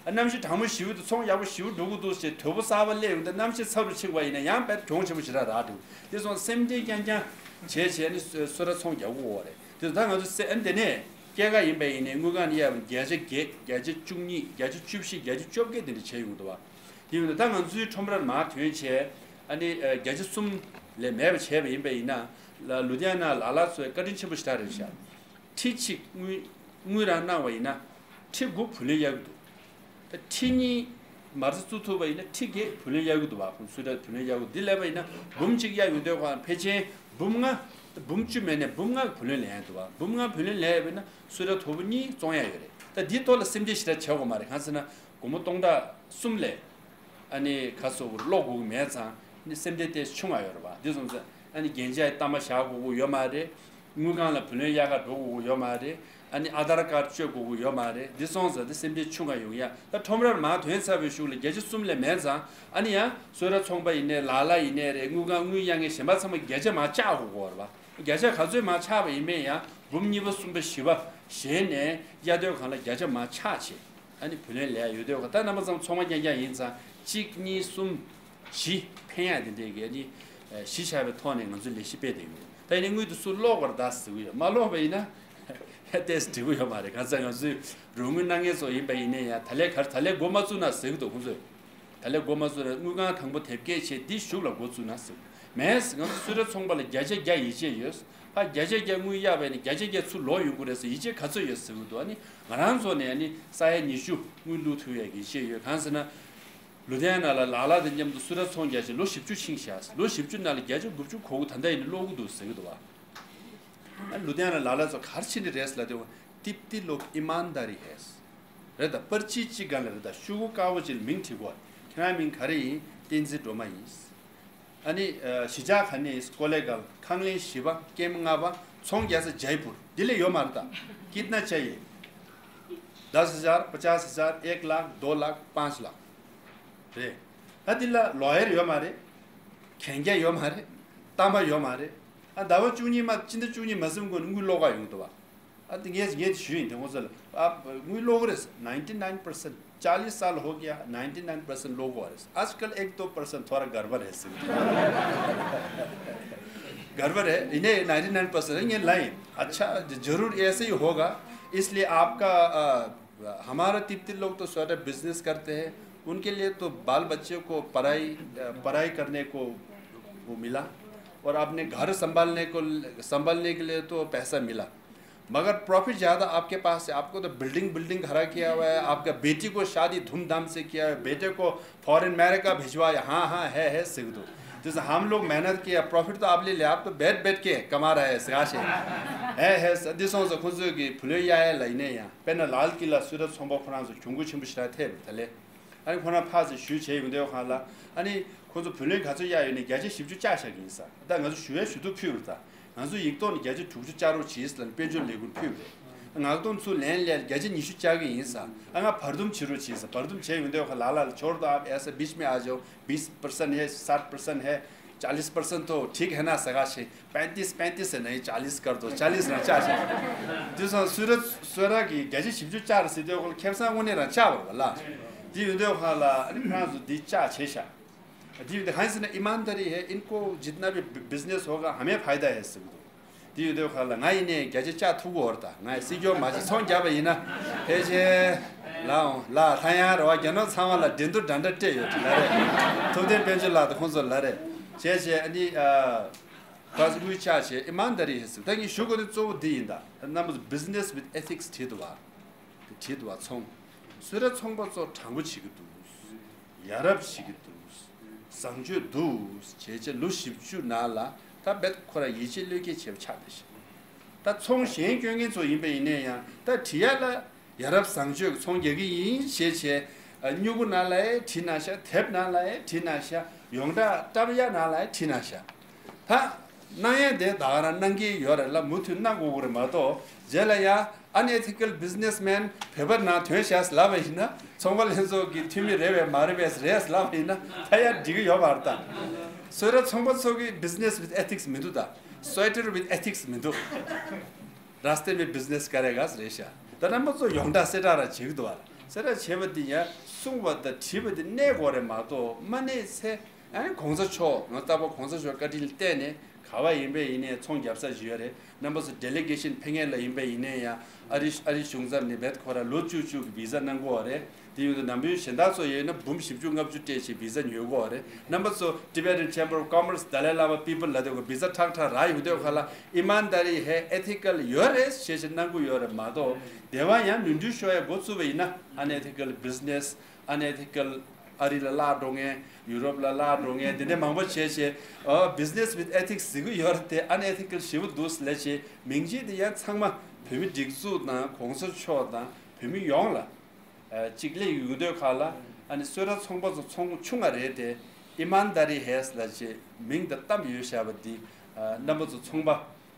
ཨ་གནམ་གཤིས་གྲང་མོ་ཞེ་པོ་འདུག་ཚོང་ཡག་པོ་ཞེ་པོ་འགྲོ་གི་འདུག་ཅེས་དོས་པོ་གསར་པ་སླེབས་ཡོང་དུས་གནམ་གཤིས་ཚ་རུ་ཕྱིན་པ་ཡིན་ན་ཡང་དཔེ་གྱོང་ཆེན་པོ་ཞེ་དྲག་རག་འདུག་དེ་སོང་སེམས་ཁྲལ་རྐྱང་རྐྱང་བྱས་བྱས་ནས་གསོལ་རས་ཚོང་རྒྱག་གི་ཡོད་རེད། དེ་ད་ང་ཚོ་སེ་ཨ་འདི་ནས་སྐྱེད་ཀ་ཡིན་པ་ཡིན་ནའི་དངུལ་ཁང་ནས་གཡར་བ་བརྒྱ་ཆ་བརྒྱད་བརྒྱ་ཆ་བཅུ་གཉིས་བརྒྱ་ཆ་བཅུ་བཞི་བརྒྱ་ཆ་བཅོ་བརྒྱད་དེ་འདྲ་བྱས་ཡོང་འདུག་བ། དེ་ཡིན་ན་ད་ང་ཚོའི་ཁྲོམ་རར་མར་ཐོན་བྱས་ཨ་ནི་བརྒྱ་ཆ་གསུམ་ལས་མེད་པ་བྱས་པ་ཡིན་པ་ཡིན་ན་ལ་ལུ་དྷི་ཡ་ན་ལ་ལ་ཚོས་བཀའ་དྲིན་ཆེན་པོ་ཞེ་དྲག་རེད་ཤག་ཁྲི་གཅིག་དངུལ་དངུལ་རང་གནང་བ་ཡིན་ན་ཁྲི་དགུ་བུ་ལོན་གཡར་གྱི་འདུག་ད་ཁྲི་གཉིས་མ་རྩ་བཙུགས་ཐུབ་པ་ཡིན་ན་ཁྲི་བརྒྱད་བུ་ལོན་གཡར་གྱི་འདུག་བ། ཁོང་ཚོས་ད་བུ་ལོན་གཡར་གྱི་འདི་ལས་པ་ཡིན་ན་འབུམ་གཅིག་གཡར་ཡོང་དུས་ཁོང་ཕལ་ཆེར་འབུམ་ལྔ་འབུམ་བཅུ་མེད་ནས་འབུམ་ལྔ་བུ་ལོན་ལེན་ཡ་འདུག་བ། འབུམ་ལྔ་བུ་ལོན་ལེན་ཡ་ཡིན་ན་གསོལ་རས་དོ་པོ་གཉིས་བཙོང་ཡ་ཡོད་རེད། ད་འདིའི་ཐོག་ལ་སེམས་ཁྲལ་ཞེ་དྲག་བྱེད་དགོས་མ་རེད། གང་ཟེར་ན་སྒོར་མོ་སྟོང་ཕྲག་གསུམ་ལས་ཨ་ནི་ཁ་སོ་བོར་ཀློག་དགོས་ཀྱི་མེད་ཙང་ནི་སེམས་ཁྲལ་ཏོག་ཙམ་ཆུང་བ་ཡོད་རེད་བ། འདི་སོང་ཙང་ཨ་ནི་རྒྱན་ཆ་གཏའ་མ་བཞག་དགོས་ཀྱི་ཡོད་མ་རེད། དངུལ་ཁང་ལ་བུ་ལོན་གཡར་ག་འགྲོ་དགོས་ཀྱི་ཡོད་མ་རེད། ཨ་ནི་ཨ་དྷར་ཀར་སྤྱོད་དགོས་ཀྱི་ཡོད་མ་རེད། འདི་སོང་ཙང་འདི་སེམས་ཁྲལ་ཆུང་བ་ཡོང་ཡ། ད་ཁྲོམ་རར་མར་ཐོན་ཚར་བའི་གཞུག་ལ་བརྒྱ་ཆ་གསུམ་ལས་མེད་ཙང་ཨ་ནི་ཡང་གསོལ་རས་ཚོང་པ་ཡིན་ནའི་ལ་ལ་ཡིན་ནའི་རེད། དངུལ་ཁང་དངུལ་གཡར་མཁན་གཞན་པ་ཚང་མ་བརྒྱ་ཆ་མར་བཅག་དགོས་ཀྱི་ཡོད་རེད་བ། བརྒྱ་ཆ་ག་ཚོད་མར་ཆག་པ་ཡིན་མིན་ཡང་འབུམ་གཉིས་པ་གསུམ་པ་བཞི་པ་བཞེས་ནས་གཡར་དུས་སྒང་ལ་བརྒྱ་ཆ་མར་ཆག་བྱས། ཨ་ནི་བུ་ལོན་ལེན་ཡ་ཡོད་དུས་སྒང་ད་རྣམ་པ་ཚང་མ་ཚོང་པ་རྐྱང་རྐྱང་ཡིན་ཙང་གཅིག་གཉིས་གསུམ་བཞི་ཕན་ཡ་དེ་འདྲའི་གི་ཨ་ནི་གཞི་བཞག་པའི་ཐོག་ནས་ང་ཚོས་ལས་གཞི་སྤེལ་བསྡད་ཡོད། ད་ཡིན་ནའི་དངུལ་དེ་ཚུར་སློག་པར་གདའ་ཟེར་གི་ཡོད། མ་སློག་པ་ཡིན་ན་ཏོག་ཙམ་འགྲིག་གི་ཡོད་མ་རེད། གང་ཟེར་ང་ཚོས་རོགས་དངུལ་གནང་མཁན་ཚོ་ཡིན་པ་ཡིན་ནའི་ཡང་ད་ལས་ག་རེ་ད་ལས་འགོ་མ་བཙུགས་ན་ཟེར་གི་འདུག་ཁོང་ཚོས། ད་ལས་འགོ་མ་བཙུགས་ན་དངུལ་ཁང་དང་པོ་དེབ་སྐྱེལ་བྱས་འདི་གཞུག་ལ་འགོ་བཙུགས་ན་ཟེར། མེད་ཟེར། ང་ཚོ་གསོལ་རས་ཚོང་པ་ལ་བརྒྱ་ཆ་བརྒྱ་ཡིད་ཆེས་ཡོད། ཕར་བརྒྱ་ཆ་བརྒྱ་དངུལ་གཡར་བས་ནི་བརྒྱ་ཆ་བརྒྱ་ཚུར་ལོག་ཡོང་གི་རེད་ཟེར་ཡིད་ཆེས་ག་ཚོད་ཡོད་ཟེར་གི་འདུག་ཨ་ནི་ང་རང་ཚོ་ནས་ཨ་ནི་ས་ཡ་ཉི་ཤུ་དངུལ་བླུག་ཐུབ་ཡས་ཀྱི་ཡིད་ཆེས་ཡོད། གང་ཟེར་ན་ལུ་དྷི་ཡ་ན་ལ་ལ་ལ་དང་མཉམ་དུ་གསོལ་རས་ཚོང་རྒྱག་བྱས་ལོ་བཞི་བཅུ་ཕྱིན་ཤག་ལོ་བཞི་བཅུ་ནང་ལ་བརྒྱ་ཆ་དགུ་བཅུ་གོ་དགུ་ད་ལྟ་ཡིན་ནི་སློག་གི་འདུག་ཟེར་གི་འདུག་བ། ཨ་ལུ་དྷི་ཡ་ན་ལ་ལ་ཚོ་ག་རེ་བྱས་ནི་རེད་ཟེར་ལབ་དུས། དིབ་ཏི་ལོག་ཨི་མན་དཱ་རི་ཧེ། རེད་ད། པར་ཆས་གཅིག་སྒང་ལ་རེད་ད། ཤོག་གུ་དཀར་པོ་གཅིག་ལ་མིང་བྲིས་གོ། ཁྱེད་རང་མིང་ག་རེ་ཡིན། བསྟན་འཛིན་སྒྲོལ་མ་ཡིན། ཨ་ནི་ཨ་གཞིས་ཆགས་ག་ནས་ཡིན། ཀོ་ལེ་གལ། ཁང་ལེན་བཞི་པ། ཀེམ་ལྔ་པ། ཚོང་རྒྱག་ས་ཇའི་པུར། འདི་ལས་ཡོད་མ་རེད་ད། कितना चाहिए? दस हज़ार, पचास हज़ार, एक लाख, दो लाख, पाँच लाख. རེད། ད་འདི་ལ་ལོ་ཡར་ཡོད་མ་རེད། གན་རྒྱ་ཡོད་མ་རེད། གཏའ་མ་ཡོད་མ་རེད། ཨ་ཟླ་བ་བཅུ་གཉིས་མ་སྤྱི་ཟླ་བཅུ་གཉིས་མ་ཟིན་གོང་ནས་དངུལ་སློག་ག་ཡོང་འདུག་བ། ཨ་དེ་ངས་ངས་ཞུས་ཡིན། དེ་ཁོང་ཚོ་ལ་ཨ་དངུལ་སློག་གི་རེད། ninety nine percent, चालीस साल हो गया, नाइंटी नाइन परसेंट སློག་གི་རེད། आजकल एक दो परसेंट थोड़ा गड़बड़ है ཟེར། गड़बड़ है। इन्हें नाइंटी नाइन परसेंट ངས་ལབ་ཡིན། अच्छा, जरूर ऐसे ही होगा। इसलिए आपका, अ, हमारा तिब्बती लोग तो छोटा बिजनेस करते हैं, उनके लिए तो बाल बच्चे को पढ़ाई, अ, पढ़ाई करने को वो मिला, और आपने घर संभालने को, संभालने के लिए तो पैसा मिला, मगर प्रॉफिट ज़्यादा आपके पास है। आपको तो बिल्डिंग, बिल्डिंग खड़ा किया हुआ है, आपका बेटी को शादी धूमधाम से किया है, बेटे को फॉरेन अमेरिका भिजवाया। हाँ, हाँ, है, है, सिख दो। जैसे हम लोग मेहनत किया, प्रॉफिट तो आप ले ले, आप तो बैठ, बैठ के कमा रहे हैं, सिखा से। है, है, सदी सौ से खुद की फुले या है, लाइने या। पेन लाल किला सूरत सोंबो खुरान से चुंगु छिंबु शिरा थे, तले। ཨ་ནི་ཁོ་རང་ཕར་ཚུར་ཞུས་བྱས་ཡོང་དུས་ཁོང་ལ། ཨ་ནི་ཁོ་ཚོ་བུ་ལོན་ག་ཚོད་གཡར་ཡོད་ནི་བརྒྱ་ཆ་བཞི་བཅུ་བཅག་བཞག་གི་ཡིན་ས། ད་ང་ཚོ་ཞུ་ཡས་ཞུ་གཏུག་ཕུལ་རེད་ད། ང་ཚོ་ཡིག་ཐོག་ནས་བརྒྱ་ཆ་དྲུག་ཅུ་བཅག་རོགས་བྱེད་ཟེར་ནས་དཔལ་འབྱོར་ལས་ཁུངས་ཕུལ་རེད། ངག་ཐོག་ཚུར་ལན་སླེབས་བརྒྱ་ཆ་ཉི་ཤུ་བཅག་གི་ཡིན་ས། ཨ་ང་བར་འདུམ་བྱེད་རོགས་བྱེད་ས། བར་འདུམ་བྱས་ཡོང་དུས་ཁོ་ལ་ལ་ལ་छोड़ दो, आप ऐसे बीच में आ जाओ, बीस परसेंट है, साठ परसेंट है, चालीस परसेंट तो ठीक है ना, ཟེར་ག་བྱས། पैंतीस, पैंतीस है, नहीं, चालीस कर दो, चालीस རང་བཅག་བྱས། དེ་སོང་སུ་ར་སུ་ར་གི་བརྒྱ་ཆ་བཞི་བཅུ་བཅག་རེད་ཟེར་དུས་ཁོ་ལ་ཁེ་བཟང་དངོས་གནས་རང་བཅག་པ་རེད་པ་ལ། དེ་ཡོད་དུས་ཁོ་ལ་ཨ་ནི་ཁོ་རང་ཚོ་འདི་བཅག་བྱས་ཤག་དེ་ཡོད་དུས་ཧན་ཟེར་ན་ईमानदारी है, इनको जितना भी बिजनेस होगा हमें फायदा है ཟེར་གི་འདུག་དེ་ཡོད་དུས་ཁ་ལ་ང་ཡིན་ནས་བརྒྱ་ཆ་བཅུ་ཐུག་གི་ཡོད་རེད། ད་ང་ཡི་སྲིད་སྐྱོང་མ་བྱས་ཚོང་རྒྱབ་པ་ཡིན་ན་ཕལ་ཆེར་ལའོ་ལ་ཐ་ཡང་རེ་བ་རྒྱ་ནག་ཚང་མ་ལ་འགྲན་བསྡུར་འདྲ་འདྲ་སྤྲད་ཡོད་ལ་རེད། ཐུབ་བསྟན་དཔལ་འབྱོར་ལགས་དང་ཁོང་ཚོ་ལ་རེད། བྱས་བྱས་ཨ་ནི་ཨ་བཀའ་དངུལ་ཆག་བྱས་ཨི་མན་ད་རི་ཧེ་ཟེར། ད་ངས་ཞུ་དགོས་དོན་གཙོ་བོ་འདི་ཡིན། ད་རྣམ་པ་ཚོ་Business with Ethics བྲིས་འདུག་བ། དེ་བྲིས་འདུག་བ། ཚོང་། སུ་ར་ཚོང་པ་ཚོ་དྲང་པོ་བྱེད་ཀྱི་འདུག་ཡ་རབས་བྱེད་ཀྱི་འདུག་བཟང་སྤྱོད་འདུག་བྱས་བྱས་ལོ་བཞི་བཅུ་ནང་ལ་ད་རྦད་ཁོ་ར་ཡིད་ཆེས་བློས་འགེལ་བྱས་པ་ཆགས་བསྡད་ཤག་ད་ཚོང་གཞན་སྐྱོན་མཁན་ཚོ་ཡིན་པ་ཡིན་ནའི་ཡང་ད་བྲིས་ཡ་ལ་ཡ་རབས་བཟང་སྤྱོད་ཀྱི་ཚོང་རྒྱག་གི་ཡིན་ཞེས་བྱས། ཨ། སྨྱུ་གུ་ནང་ལ་ཡང་བྲིས་གནང་ཤག་དེབ་ནང་ལ་ཡང་བྲིས་གནང་ཤག་ཡོངས་གྲགས་བཀྲམ་ཡ་ནང་ལ་ཡང་བྲིས་གནང་ཤག་ད་གནང་ཡ་དེ་ད་ག་རང་གནང་གི་ཡོད་རེད་ལ། མུ་མཐུད་གནང་དགོས་ཀྱི་རེད་མ་གཏོགས། རྗེས་ལ་ཡ་Unethical Businessman བོད་པ་ནང་ཐོན་ཤག་ལབ་པ་ཡིན་ན། ཚོང་པ་ལྷན་ཚོགས་ཀྱི་འཐུས་མི་རེད་པས་མ་རེད་པས་རེད་ལབ་པ་ཡིན་ན་ད་ཡ་འགྲིག་གི་ཡོད་མ་རེད། ད་སུ་ར་ཚོང་པ་ཚོ་གི་Business with Ethics མི་འདུག་ད་Sweater with Ethics མི་འདུག་ར་སྟེ་མི་Business ག་རེ་ག་རེ་རེད་ཤག་ད་རྣམ་པ་ཚོ་ཡོངས་གྲགས་གསལ་བསྒྲགས་ར་བྱེད་ཀྱི་འདུག་བ། གསལ་བསྒྲགས་བྱས་པ་འདི་ཡང་གསུངས་པ་དང་བྲིས་པ་འདི་གནས་དགོས་རེད་མ་གཏོགས། མ་གནས་ཚེ་ཨ་ནི་གོང་ས་མཆོག་ང་ལྟ་བུ་གོང་ས་མཆོག་བཀའ་དྲིན་བརྟེན་ནས་ག་བ་ཡིན་པས་ཡིན་ནའི་ཚོང་རྒྱབ་ས་ཞིག་ཡོད་རེད། རྣམ་པ་ཚོ་Delegation ཕེབས་མཁན་ལ་ཡིན་པས་ཡིན་ནའི་ཡང་ཨ་རི་ཨ་རི་གཞུང་ཚབ་ནས་རྦད་ཁོ་ར་ལོ་བཅུ་བཅུ་གི་Visa གནང་དགོས་རེད། དེ་ཡོད་དུ་ནམ་རྒྱུན་གཞན་དག་ཚོ་ཡོད་ན་འབུམ་བཞི་བཅུ་ལྔ་བཅུ་སྤྲད་བྱས་Visa ཉོ་དགོས་རེད། རྣམ་པ་ཚོ་Tibetan Chamber of Commerce Dalai Lama people ལ་དེ་གོ་Visa ཁྲག་ཁྲག་རག་ཡོང་དུས་ཁ་ལ་ཨི་མན་ད་རི་ཧེ་Ethical ཡོད་རེད་ཞེས་བྱས་གནང་གི་ཡོད་རེད་མ་གཏོགས། དེ་བ་ཡང་ནོར་འཁྲུལ་ཤོར་ཡ་འགོ་བཙུགས་པ་ཡིན་ན། Unethical Business Unethical ཨ་རི་ལ་བརླག་འགྲོ་མཁན། ཡུ་རོབ་ལ་བརླག་འགྲོ་མཁན་དེ་འདྲ་མང་པོ་བྱས་བྱས། ཨ། Business with Ethics ཟེར་གི་ཡོད་རེད་དེ་Unethical ཞེ་པོ་འདུག་ལབ་བྱས་མིང་ཅན་དེ་ཡང་ཚང་མ་བོད་མི་སྒྲིག་འཛུགས་དང་གོང་ས་མཆོག་དང་བོད་མི་ཡོངས་ལ། ཨ། གཅིག་སླེབས་ཡོང་དུས་ཁ་ལ་ཨ་ནི་སུ་ར་ཚོང་པ་ཚོ་ཚོང་ཆུང་ང་རེད་དེ་ཨི་མན་ད་རི་ཧེ་ལབ་བྱས་མིང་དང་བཏགས་ཡོད་བཞག་པ་འདི། ཨ། རྣམ་པ་ཚོ་ཚོང་པ་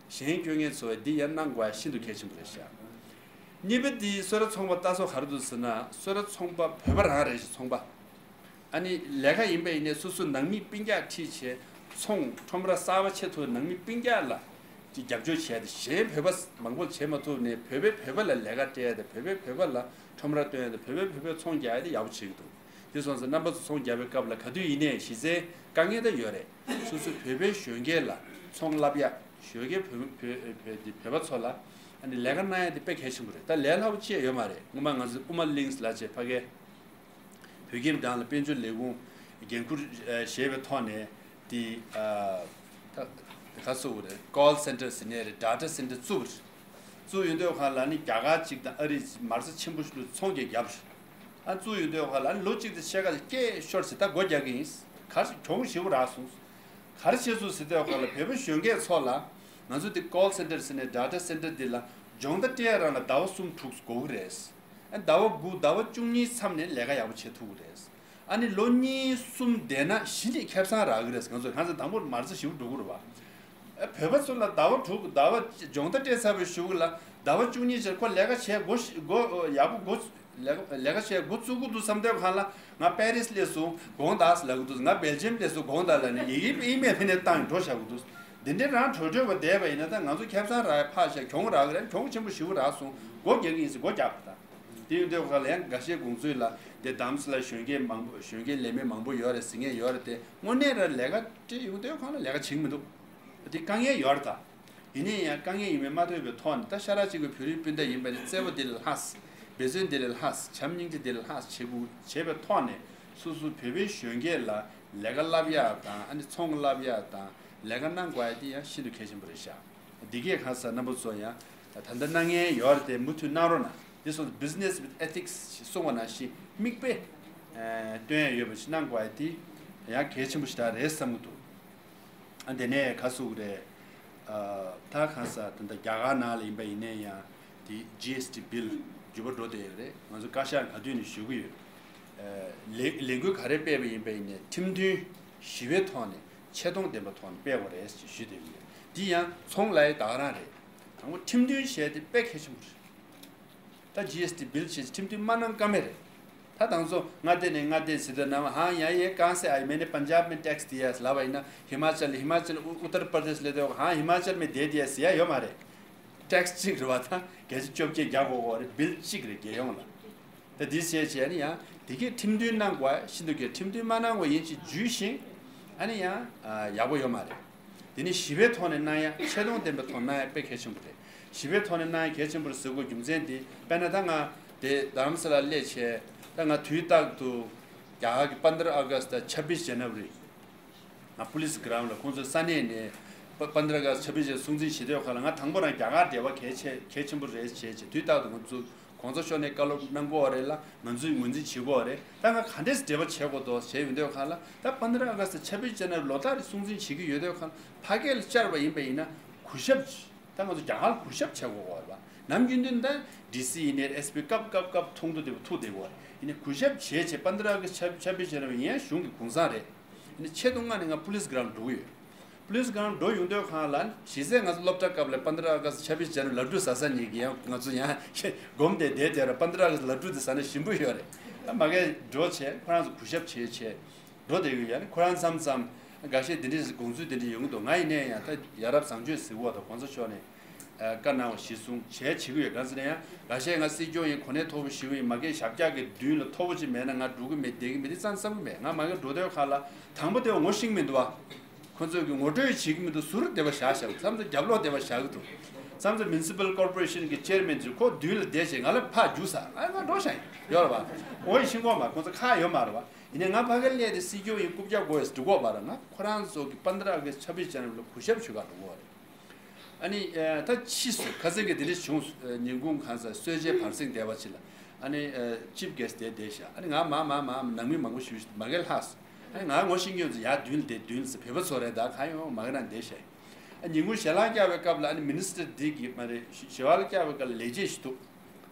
གཞན་སྐྱོན་མཁན་ཚོ་འདི་ཡང་གནང་དགོས་ཡ་ཤིན་ཏུ་གལ་ཆེན་པོ་རེད་ཤག་གཉིས་པ་འདི་སུ་ར་ཚོང་པ་ལྟ་ས་ག་རེ་འདུག་ཟེར་ན། སུ་ར་ཚོང་པ་བོད་པ་རང་རེད་ཤག་ཚོང་པ། ཨ་ནི་ལས་ཀ་ཡིན་པ་ཡིན་ནའི་སོ་སོ་ནང་མི་སྤུན་ཀྱག་ཁྲིད་བྱས་ཚོང་ཁྲོམ་ར་གསར་པ་ཕྱེ་ཐུབ་ནང་མི་སྤུན་ཀྱག་ལ་ཅིག་རྒྱབ་སྐྱོར་བྱས་ཏེ། གཞན་བོད་པ་མང་པོ་བྱེད་མ་ཐུབ་ནས་བོད་པས་བོད་པ་ལ་ལས་ཀ་སྤྲད་དེ་བོད་པས་བོད་པ་ལ་ཁྲོམ་ར་བཏོན་ཏེ་བོད་པས་བོད་པའི་ཚོང་རྒྱག་ཡ་དེ་ཡག་པོ་བྱེད་ཀྱི་འདུག་དེ་སོང་ཙང་རྣམ་པ་ཚོ་ཚོང་རྒྱག་པའི་སྐབས་ལ་ག་དུས་ཡིན་ནའི་གཞི་རྩའི་དཀའ་ངལ་ད་ཡོད་རེད། སོ་སོ་བོད་པའི་གཞོན་སྐྱེས་ལ་ཚོང་བསླབ་ཡ། གཞོན་སྐྱེས་བོད་བོད་བོད་བོད་པ་ཚོ་ལ་ཨ་ནི་ལས་ཀ་གནང་ཡ་དེ་དཔེ་གལ་ཆེན་པོ་རེད། ད་ལས་སླ་པོ་ཅི་ཡང་ཡོད་མ་རེད། སྔོན་མ་ང་ཚོ་ཨུ་མ་ལིངས་ལབ་བྱས་ཕ་གིའི་བོད་ཁྱིམ་སྒང་ལ་དཔལ་འབྱོར་ལས་ཁུངས་འགན་འཁུར་བཞེས་པའི་ཐོག་ནས་དེ། ཨ། ད་ག་སུ་རེད། Call Center ཟེར་ནས་རེད། Data Center བཙུགས་པ་རེད། བཙུགས་ཡོང་དུས་ཁ་ལ་ནི་རྒྱ་གར་གཅིག་དང་ཨ་རི་མ་རྩ་ཆེན་པོ་ཞིག་ལ་ཚོང་རྒྱག་རྒྱབ་རེད། ཨ། བཙུགས་ཡོང་དུས་ཁ་ལ་ནི་ལོ་གཅིག་དང་ཕྱེད་ཀ་ལ་སྐད་ཤོར་ཟེར། ད་སྒོ་རྒྱག་གི་ཡིན། གར་གྱོང་ཞེ་པོ་རག་སོང་། ག་རེ་བྱས་སོང་ཟེར་དུས་ཁ་ལ་བོད་པ་གཞོན་སྐྱེས་ཚོ་ལ་ང་ཚོ་དེ་Call Center ཟེར་ནས་Data Center འདི་ལ་སྦྱོང་བརྡར་སྤྲད་རང་ལ་ཟླ་བ་གསུམ་དྲུག་དགོས་ཀྱི་རེད། ཨ། ཟླ་བ་དགུ་ཟླ་བ་བཅུ་གཉིས་མཚམས་ནས་ལས་ཀ་ཡག་པོ་བྱེད་ཐུབ་ཀྱི་རེད། ཨ་ནི་ལོ་གཉིས་གསུམ་བསྡད་ན་གཞི་ནས་ཁེ་བཟང་རག་གི་རེད། ང་ཚོ་ཁ་སང་དང་པོར་མ་རྩ་ཞེ་པོ་འགྲོ་གི་རེད་བ། ཨ། བོད་པ་ཚོ་ལ་ཟླ་བ་དྲུག་ཟླ་བ་སྦྱོང་བརྡར་སྤྲད་ཚར་བའི་གཞུག་ལ་ཟླ་བ་བཅུ་གཉིས་ཅིག་ཁོ་ལས་ཀ་བྱས་འགོ་ཤ་འགོ་ཡག་པོ་འགོ་ལས་ཀ་ལས་ཀ་བྱས་འགོ་བཙུགས་ཀྱི་འདུག་བསམ་དུས་ཁ་ལ་ང་པེ་རིས་སླེབས་སོང་དགོངས་དག་ལབ་ཀྱི་འདུག་ང་སྦེལ་ཇམ་སླེབས་སོང་དགོངས་དག་ལབ་ནས་ཡི་གེ་ཨི་མེལ་ཕེབས་ནས་བཏང་འགྲོ་བཞག་གི་འདུག་འདི་འདྲའི་རང་གྲོས་གྲོས་པ་བསྡད་པ་ཡིན་ན་ད་ང་ཚོ་ཁེ་བཟང་རག་ཡ་ཕར་བཞག་གྱོང་རག་གི་རེད། གྱོང་ཆེན་པོ་ཞེ་པོ་རག་སོང་། སྒོ་རྒྱག་གི་ཡིན་ཟེར་སྒོ་རྒྱག་པ་དང་། དེ་ཡོད་དུས་ཁ་ལ་ཡང་འགའ་ཤས་དགོངས་ཚུལ་ལ་དེ་དམ་སྲི་ལ་གཞོན་སྐྱེས་མང་པོ་གཞོན་སྐྱེས་ལས་མེད་མང་པོ་ཡོད་རེད་ཟེར་མཁན་ཡོད་རེད་དེ། དངོས་གནས་ར་ལས་ཀ་སྤྲད་ཡོང་དུས་ཁ་ལ་ལས་ཀ་བྱེད་ཀྱི་མི་འདུག་དེ་དཀའ་ངལ་ཡོད་རེད་ད། ཡིན་ནའི་ཡང་དཀའ་ངལ་ཡིན་མིན་མ་ཐོས་པའི་ཐོག་ནས་ད་ཤ་ཁྲག་གཅིག་པའི་བོད་རིགས་སྤུན་ཟླ་ཡིན་པ་ནི་བརྩེ་བ་འདི་ལས་ལྷག་འབད་བརྩོན་འདི་ལས་ལྷག་བྱམས་སྙིང་རྗེ་འདི་ལས་ལྷག་བྱེད་དགོས། བྱས་པའི་ཐོག་ནས་སོ་སོ་བོད་པའི་གཞོན་སྐྱེས་ལ་ལས་ཀ་བསླབ་ཡག་དང་ཨ་ནི་ཚོང་བསླབ་ཡག་དང་ལས་ཀ་གནང་དགོས་ཡག་འདི་ཡང་ཤིན་ཏུ་གལ་ཆེན་པོ་རེད་ཤག་འདི་གས་གང་ཟག་རྣམ་པ་ཚོ་ཡང་ད་ལྟ་གནང་མཁན་ཡོད་རེད་དེ་མུ་མཐུད་གནང་རོགས་གནང་། འདི་སོང་Business with Ethics ཞེས་གསུངས་པ་ནང་བཞིན་མིག་དཔེ་སྟོན་ཡ་ཡོད་པ་ཞིག་གནང་དགོས་ཡག་འདི་ཡང་གལ་ཆེན་པོ་ཞེ་དྲག་རེད་བསམ་གྱི་འདུག་ཨ། དེ་ནས་ག་ཟེར་དགོས་རེད། ཨ། ད་གང་ཟག་ད་ལྟ་རྒྱ་གར་ནང་ལ་ཡིན་པ་ཡིན་ནའི་ཡང་དེ་ཇི་ཨེསི་ཊི་བིལ་འགྱུར་བ་འགྲོ་བསྡད་ཡོད་རེད། ང་ཚོ་བཀའ་ཤག་ག་དུས་ནས་ཞུ་གི་ཡོད། ཨ། ལས་ལས་འགུལ་ག་རེ་སྤེལ་བ་ཡིན་པ་ཡིན་ནའི་ཁྲིམས་མཐུན་ཞི་བའི་ཐོག་ནས་ཆེ་མཐོང་ལྡན་པའི་ཐོག་ནས་སྤེལ་དགོས་རེད་ཞེས་ཞུས་བསྡད་ཡོད། འདི་ཡང་ཚོང་ལ་ཡང་ད་ག་རང་རེད། དང་པོ་ཁྲིམས་མཐུན་བྱས་ཏེ་དཔེ་གལ་ཆེན་པོ་རེད། ད་ཇི་ཨེསི་ཊི་བིལ་བྱས་ཁྲིམས་མཐུན་མ་གནང་ཀ་མེད་རེད། ད་དང་ཚོ་ང་དེ་ནས་ང་དེ་ཟེར་དུས་ནམ་ཧང་ཡ་ཡེ་གང་ཟེར་ཨ་མེ་ནི་པན་ཇབ་མེ་ཊེག་སི་དེ་ཡ་ལབ་པ་ཡིན་ན་ཧི་མ་ཅལ་ཧི་མ་ཅལ་ཨུ་ཨུ་ཏར་པར་དེཤ་ལ་དེ་ཧང་ཧི་མ་ཅལ་མེ་དེ་དེ་ཡ་ཟེར་ཡ་ཡོད་མ་རེད། ཊེག་སི་གཅིག་རེད་བ། ད་བརྒྱ་ཆ་བཅོ་བརྒྱད་རྒྱག་དགོས་གོ་རེད། བིལ་གཅིག་རེད་རྒྱལ་ཡོངས་ལ། ད་དེ་བྱས་བྱས་ནི་ཡང་དེ་གས་ཁྲིམས་མཐུན་གནང་དགོས་ཤིན་ཏུ་གས་ཁྲིམས་མཐུན་མ་གནང་བ་ཡིན་ཅིག་འཇུས་ཤིང་ཨ་ནི་ཡང་ཡག་པོ་ཡོད་མ་རེད། དེ་ནི་ཞི་བའི་ཐོག་ནས་གནང་ཡ། ཆེ་མཐོང་ལྡན་པའི་ཐོག་གནང་ཡ་དཔེ་གལ་ཆེན་པོ་རེད། ཞི་བའི་ཐོག་ནས་གནང་ཡ་གལ་ཆེན་པོ་རེད་ཟེར་དགོས་རྒྱུ་མཚན་དེ། དཔེར་ན་ད་ང་དེ་རྡ་རམ་ས་ལ་སླེབས་བྱས། ད་ང་དུས་རྟག་ཏུ་རྒྱ་གར་གྱི་པནྡྲ་ཨ་ག་སྟ་དང་ཆབ་བིས་ཇན་ནབ་རི། ང་པུ་ལིས་གྷི་རའུན་ཌ་ལ་ཁོང་ཚོའི་ས་གནས་ནས་པ་པནྡྲ་ཨ་ག་སྟ་ཆབ་བིས་ཇན་སྲུང་བརྩི་བྱེད་དུས་ཁ་ལ། ང་དང་པོ་རང་རྒྱ་གར་འབྲེལ་བ་གལ་ཆེ་གལ་ཆེན་པོ་རེད་བྱས་བྱས། དུས་རྟག་ཏུ་ང་ཚོ་གོང་ས་མཆོག་ནས་བཀའ་སློབ་གནང་གི་ཡོད་རེད་ལ། ང་ཚོས་ངོས་འཛིན་བྱེད་ཀྱི་ཡོད་རེད། ད་ང་ག་འདྲས་འབྲེལ་བ་བྱེད་དགོས་འདུག་བྱས་ཡོང་དུས་ཁ་ལ། ད་པནྡྲ་ཨ་ག་སྟ་ཆབ་བིས་ཇན་ནབ་རི་ལོ་ལྟར་རེ་སྲུང་བརྩི་བྱེད་ཀྱི་ཡོད་དུས་ཁ་ལ། ཕ་སྐད་ལ་བཅར་བ་ཡིན་པ་ཡིན་ན་གུས་ཞབས་ད་ང་ཚོ་རྒྱ་གར་ལ་གུས་ཞབས་བྱེད་དགོས་ཀྱི་ཡོད་རེད་པ། ནམ་རྒྱུན་དུ་ད་ཌི་སི་ཡིན་ནའི་ཨེས་པི་སྐབས་སྐབས་སྐབས་ཐུག་འདུག་དེ་བ་ཐུག་བསྡད་ཀྱི་ཡོད་རེད། ཡིན་ནའི་གུས་ཞབས་བྱས་བྱས་པནྡྲ་ཨ་ག་སྟ་ཆབ་བིས་ཇན་ནབ་རི་ཡིན་ཡང་གཞུང་གི་གུང་སེང་རེད། ཡིན་ནའི་ཆེད་དུ་མངགས་ནས་ང་པུ་ལིས་གྷི་རའུན་ཌ་འགྲོ་གི་ཡོད། པུ་ལིས་གྷི་རའུན་ཌ་འགྲོ་ཡོང་དུས་ཁ་ལ། གཞི་རྩའི་ང་ཚོ་སློབ་གྲྭ་སྐབས་ལ་པནྡྲ་ཨ་ག་སྟ་ཆབ་བིས་ཇན་ནབ་རི་ལ་ཀྲུ་ཟ་ས་ཉིད་ཀྱི་ཡང་ང་ཚོ་ཡང་སྒོམ་བསྡད་བསྡད་དེ་ར། པནྡྲ་ཨ་ག་སྟ་ལ་ཀྲུ་དེ་ཟ་ན་ཞིམ་པོ་ཡོད་རེད། ད་མ་གིར་འགྲོ་བྱས་ཁོ་རང་ཚོ་གུས་ཞབས་བྱས་བྱས་འགྲོ་བསྡད་ཡོད། ཡ་ནི་ཁོ་རང་མཚམས་མཚམས་འགའ་ཤས་དེ་འདྲའི་དགོངས་ཚུལ་དེ་འདྲ་ཡོང་གི་འདུག་ང་ཡིན་ནའི་ཡང་ད་ཡ་རབས་བཟང་སྤྱོད་ཟེར་བ་དང་གོང་ས་མཆོག་ནས་ཨ་བཀའ་གནང་བ་གཞིར་བཟུང་བྱས་བྱེད་ཀྱི་ཡོད། གང་ཟེར་ན་ཡང་འགའ་ཤས་ང་སྲིད་སྐྱོང་ཡིན། གོ་གནས་མཐོ་པོ་ཞིག་ཡིན། མ་གིར་ཞབས་བཀྱག་གི་མདུན་ལ་མཐོ་པོ་ཅིག་མེད་ན་ང་འགྲོ་གི་མེད་བསྡད་ཀྱི་མེད་དེ་རྩ་ནས་བསམ་གྱི་མེད། ང་མ་གིར་འགྲོ་དུས་ཁ་ལ་དང་པོ་དེ་བ་ངོ་ཤེས་ཀྱི་མི་འདུག་བ། ཁོ་ཚོས་ཀྱི་ངོ་སྤྲོད་བྱེད་ཀྱི་མི་འདུག་ཟུར་དེ་བ་བཞག་བཞག་མཚམས་མཚམས་རྒྱབ་ལོགས་དེ་བ་བཞག་གི་འདུག་མཚམས་མཚམས་མུན་སི་པལ་ཀོར་པོ་རེ་ཤན་གྱི་ཅེར་མེན་ཚོས་ཁོ་མདུན་ལ་བསྡད་བྱས་ང་ལ་ཕར་རྒྱུགས་ས། ཨ་ང་འགྲོ་ཤག་ཡིན་ཡོད་རེད་བ། འོ་ཡི་ཤིང་གོག་མ་ཁོ་ཚོ་ཁག་ཡོད་མ་རེད་བ། ཡིན་ནའི་ང་ཕ་གིར་སླེབས་ཏེ་སྲིད་སྐྱོང་ཡིན། རྐུབ་བཀྱག་དགོས་ཡོད་འདུག་གོ་བ་ར། ང་ཁོ་རང་ཚོ་གི་པནྡྲ་ཨ་ག་སྟ་ཆབ་བིས་ཇན་ནབ་རི་ལ་གུས་ཞབས་ཞུ་ག་འགྲོ་གི་ཡོད་རེད། ཨ་ནི་ཨ་ད་ཕྱིས་སུ་ཁ་སང་གི་དེ་འདྲ་བྱུང་། ཨ་ཉིན་གུང་གང་ཟག་གསོལ་ཇའི་བར་གསེང་བསྡད་པ་ཅིག་ལ། ཨ་ནི་ཨ་ཅིབ་གེ་སི་དེ་བསྡད་ཤག་ཨ་ནི་ང་མ་མ་མ་ནང་མི་མང་པོ་ཞུ་ཞིག་མ་གིར་ལྷགས་སོང་། ཨ་ནི་ང་ངོ་ཤེས་མཁན་ཚོ་ཡར་མདུན་ལ་བསྡད། མདུན་ལ་ཟེར་བོད་པ་ཚོ་རེད། ད་གང་ཡོང་མ་གིར་ནང་བསྡད་ཤག་ཨ་ཉིན་གུང་ཞལ་ལག་བཀྱག་པའི་སྐབས་ལ། ཨ་ནི་མི་ནི་སི་ཊར་འདི་གི་མ་རེད། ཞལ་ལག་བཀྱག་པའི་སྐབས་ལ་ལས་བྱེད་ཞིག་འདུག་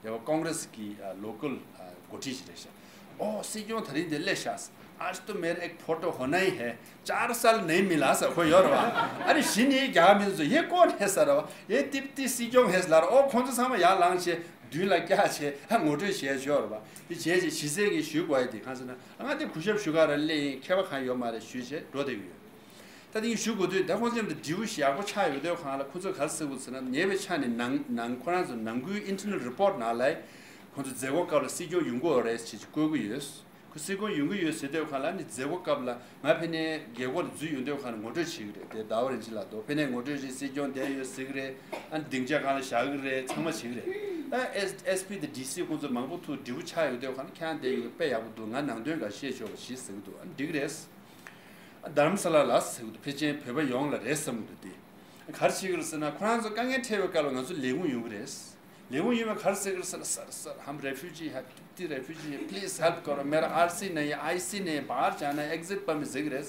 དེ་བ་ཀོང་རེ་སི་གི་ཨ་ལོ་ཀལ་ཨ་འགོ་ཁྲིད་ཞིག་རེད་ཤག་ཨོ་སྲིད་སྐྱོང་ད་རིང་འདིར་སླེབས་ཤག आज तो मेरा एक फोटो होना ही है, चार साल नहीं मिला ཟེར་ཁོ་ཡོད་རེད་བ། ཨ་ནི་གཞི་ནས་རྒྱ་གར་མི་ཚོས་ཡེ་ཀོན་ཧེ་ཟེར་རེད་བ། ཡེ་ཏིབ་ཏི་སྲིད་སྐྱོང་ཧེ་ཟེར་ལབ་རེད། ཨོ་ཁོང་ཚོ་ཚང་མ་ཡར་ལངས་བྱས་མདུན་ལ་བཀྱག་བྱས་ཨ་ངོ་སྤྲོད་བྱས་ཡོད་རེད་བ། དེ་བྱས་རྗེས་གཞི་རྩའི་གི་ཞུ་དགོས་ཡ་དེ་གང་ཟེར་ན། ང་དེ་གུས་ཞབས་ཞུ་ག་ར་སླེབས་ཡིན། ཁྱད་པར་གང་ཡོད་མ་རེད་ཞུས་བྱས་འགྲོ་བསྡད་ཀྱི་ཡོད། ད་དེ་ཡིན་ཞུ་དགོས་དུས། ད་ཁོང་ཚོ་མཉམ་དུ་འབྲེལ་བ་ཞིག་ཡག་པོ་ཆགས་ཡོད་དུས་གང་ལ། ཁོ་ཚོས་ག་རེ་ཟེར་དགོས་ཟེར་ན། ཉེ་བའི་ཆ་ནས་ནང་ནང་ཁོ་རང་ཚོ་ནང་ཁུལ་ཨིན་ཊར་ནལ་རི་པོར་ཊི་ནང་ལ་ཁོང་ཚོ་མཛད་སྒོ་སྐབས་ལ་སྲིད་སྐྱོང་ཡོང་གི་ཡོད་རེད་ཅེས་བཀོད་ཀྱི་ཡོད། ཁོ་སྲིད་སྐྱོང་ཡོང་གི་ཡོད་ཟེར་དུས་གང་ལ། ཨ་ནི་མཛད་སྒོ་སྐབས་ལ་ང་ཕ་ནས་རྒྱལ་སྒོ་ལ་འཛུལ་ཡོང་དུས་གང་ལ་ངོ་སྤྲོད་བྱེད་ཀྱི་རེད། དེ་ཟླ་བ་རིན་ཆེན་ལགས་དོ་ཕ་ནས་ངོ་སྤྲོད་བྱེད། སྲིད་སྐྱོང་བསྡད་ཡོད་ཟེར་གྱི་རེད། ཨ་ནི་སྡིངས་ཆ་སྒང་ལ་བཞག་གི་རེད། ཚང་མ་བྱེད་ཀྱི་རེད། ད་ཨེས་ཨེས་པི་དང་ཌི་སི་ཁོང་ཚོ་མང་པོ་ཐུག་འབྲེལ་བ་ཆགས་ཡོད་དུས་གང་ལ། ཁྱེད་རང་བསྡད་ཡོད་དཔེ་ཡག་པོ་འདུག་ང་ནང་དོན་འགའ་ཤེས་ཆོག་པ་ཞིག་ཟེར་གྱི་འདུག་ཨ་ནི་འགྲིག་གི་རེད། རྡ་རམ་ས་ལ་ལ་ཟེར་གྱི་འདུག་ཕལ་ཆེར་བོད་པ་ཡོངས་ལ་རེད་བསམ་གྱི་འདུག་དེ་ག་རེ་བྱེད་ཀྱི་རེད་ཟེར་ན། ཁོ་རང་ཚོ་དཀའ་ངལ་འཕྲད་པའི་སྐབས་ལ་ང་ཚོ་ལས་ཁུངས་ཡོང་གི་རེད། ལས་ཁུངས་ཡོང་བའི་ག་རེ་ཟེར་གྱི་རེད་ཟེར་ན། सर सर हम रेफ्यूजी है, तिब्बती रेफ्यूजी है, प्लीज हेल्प करो, मेरा आरसी नहीं है, आईसी नहीं है, बाहर जाना है, एग्जिट परमिट ཟེར་གྱི་རེད།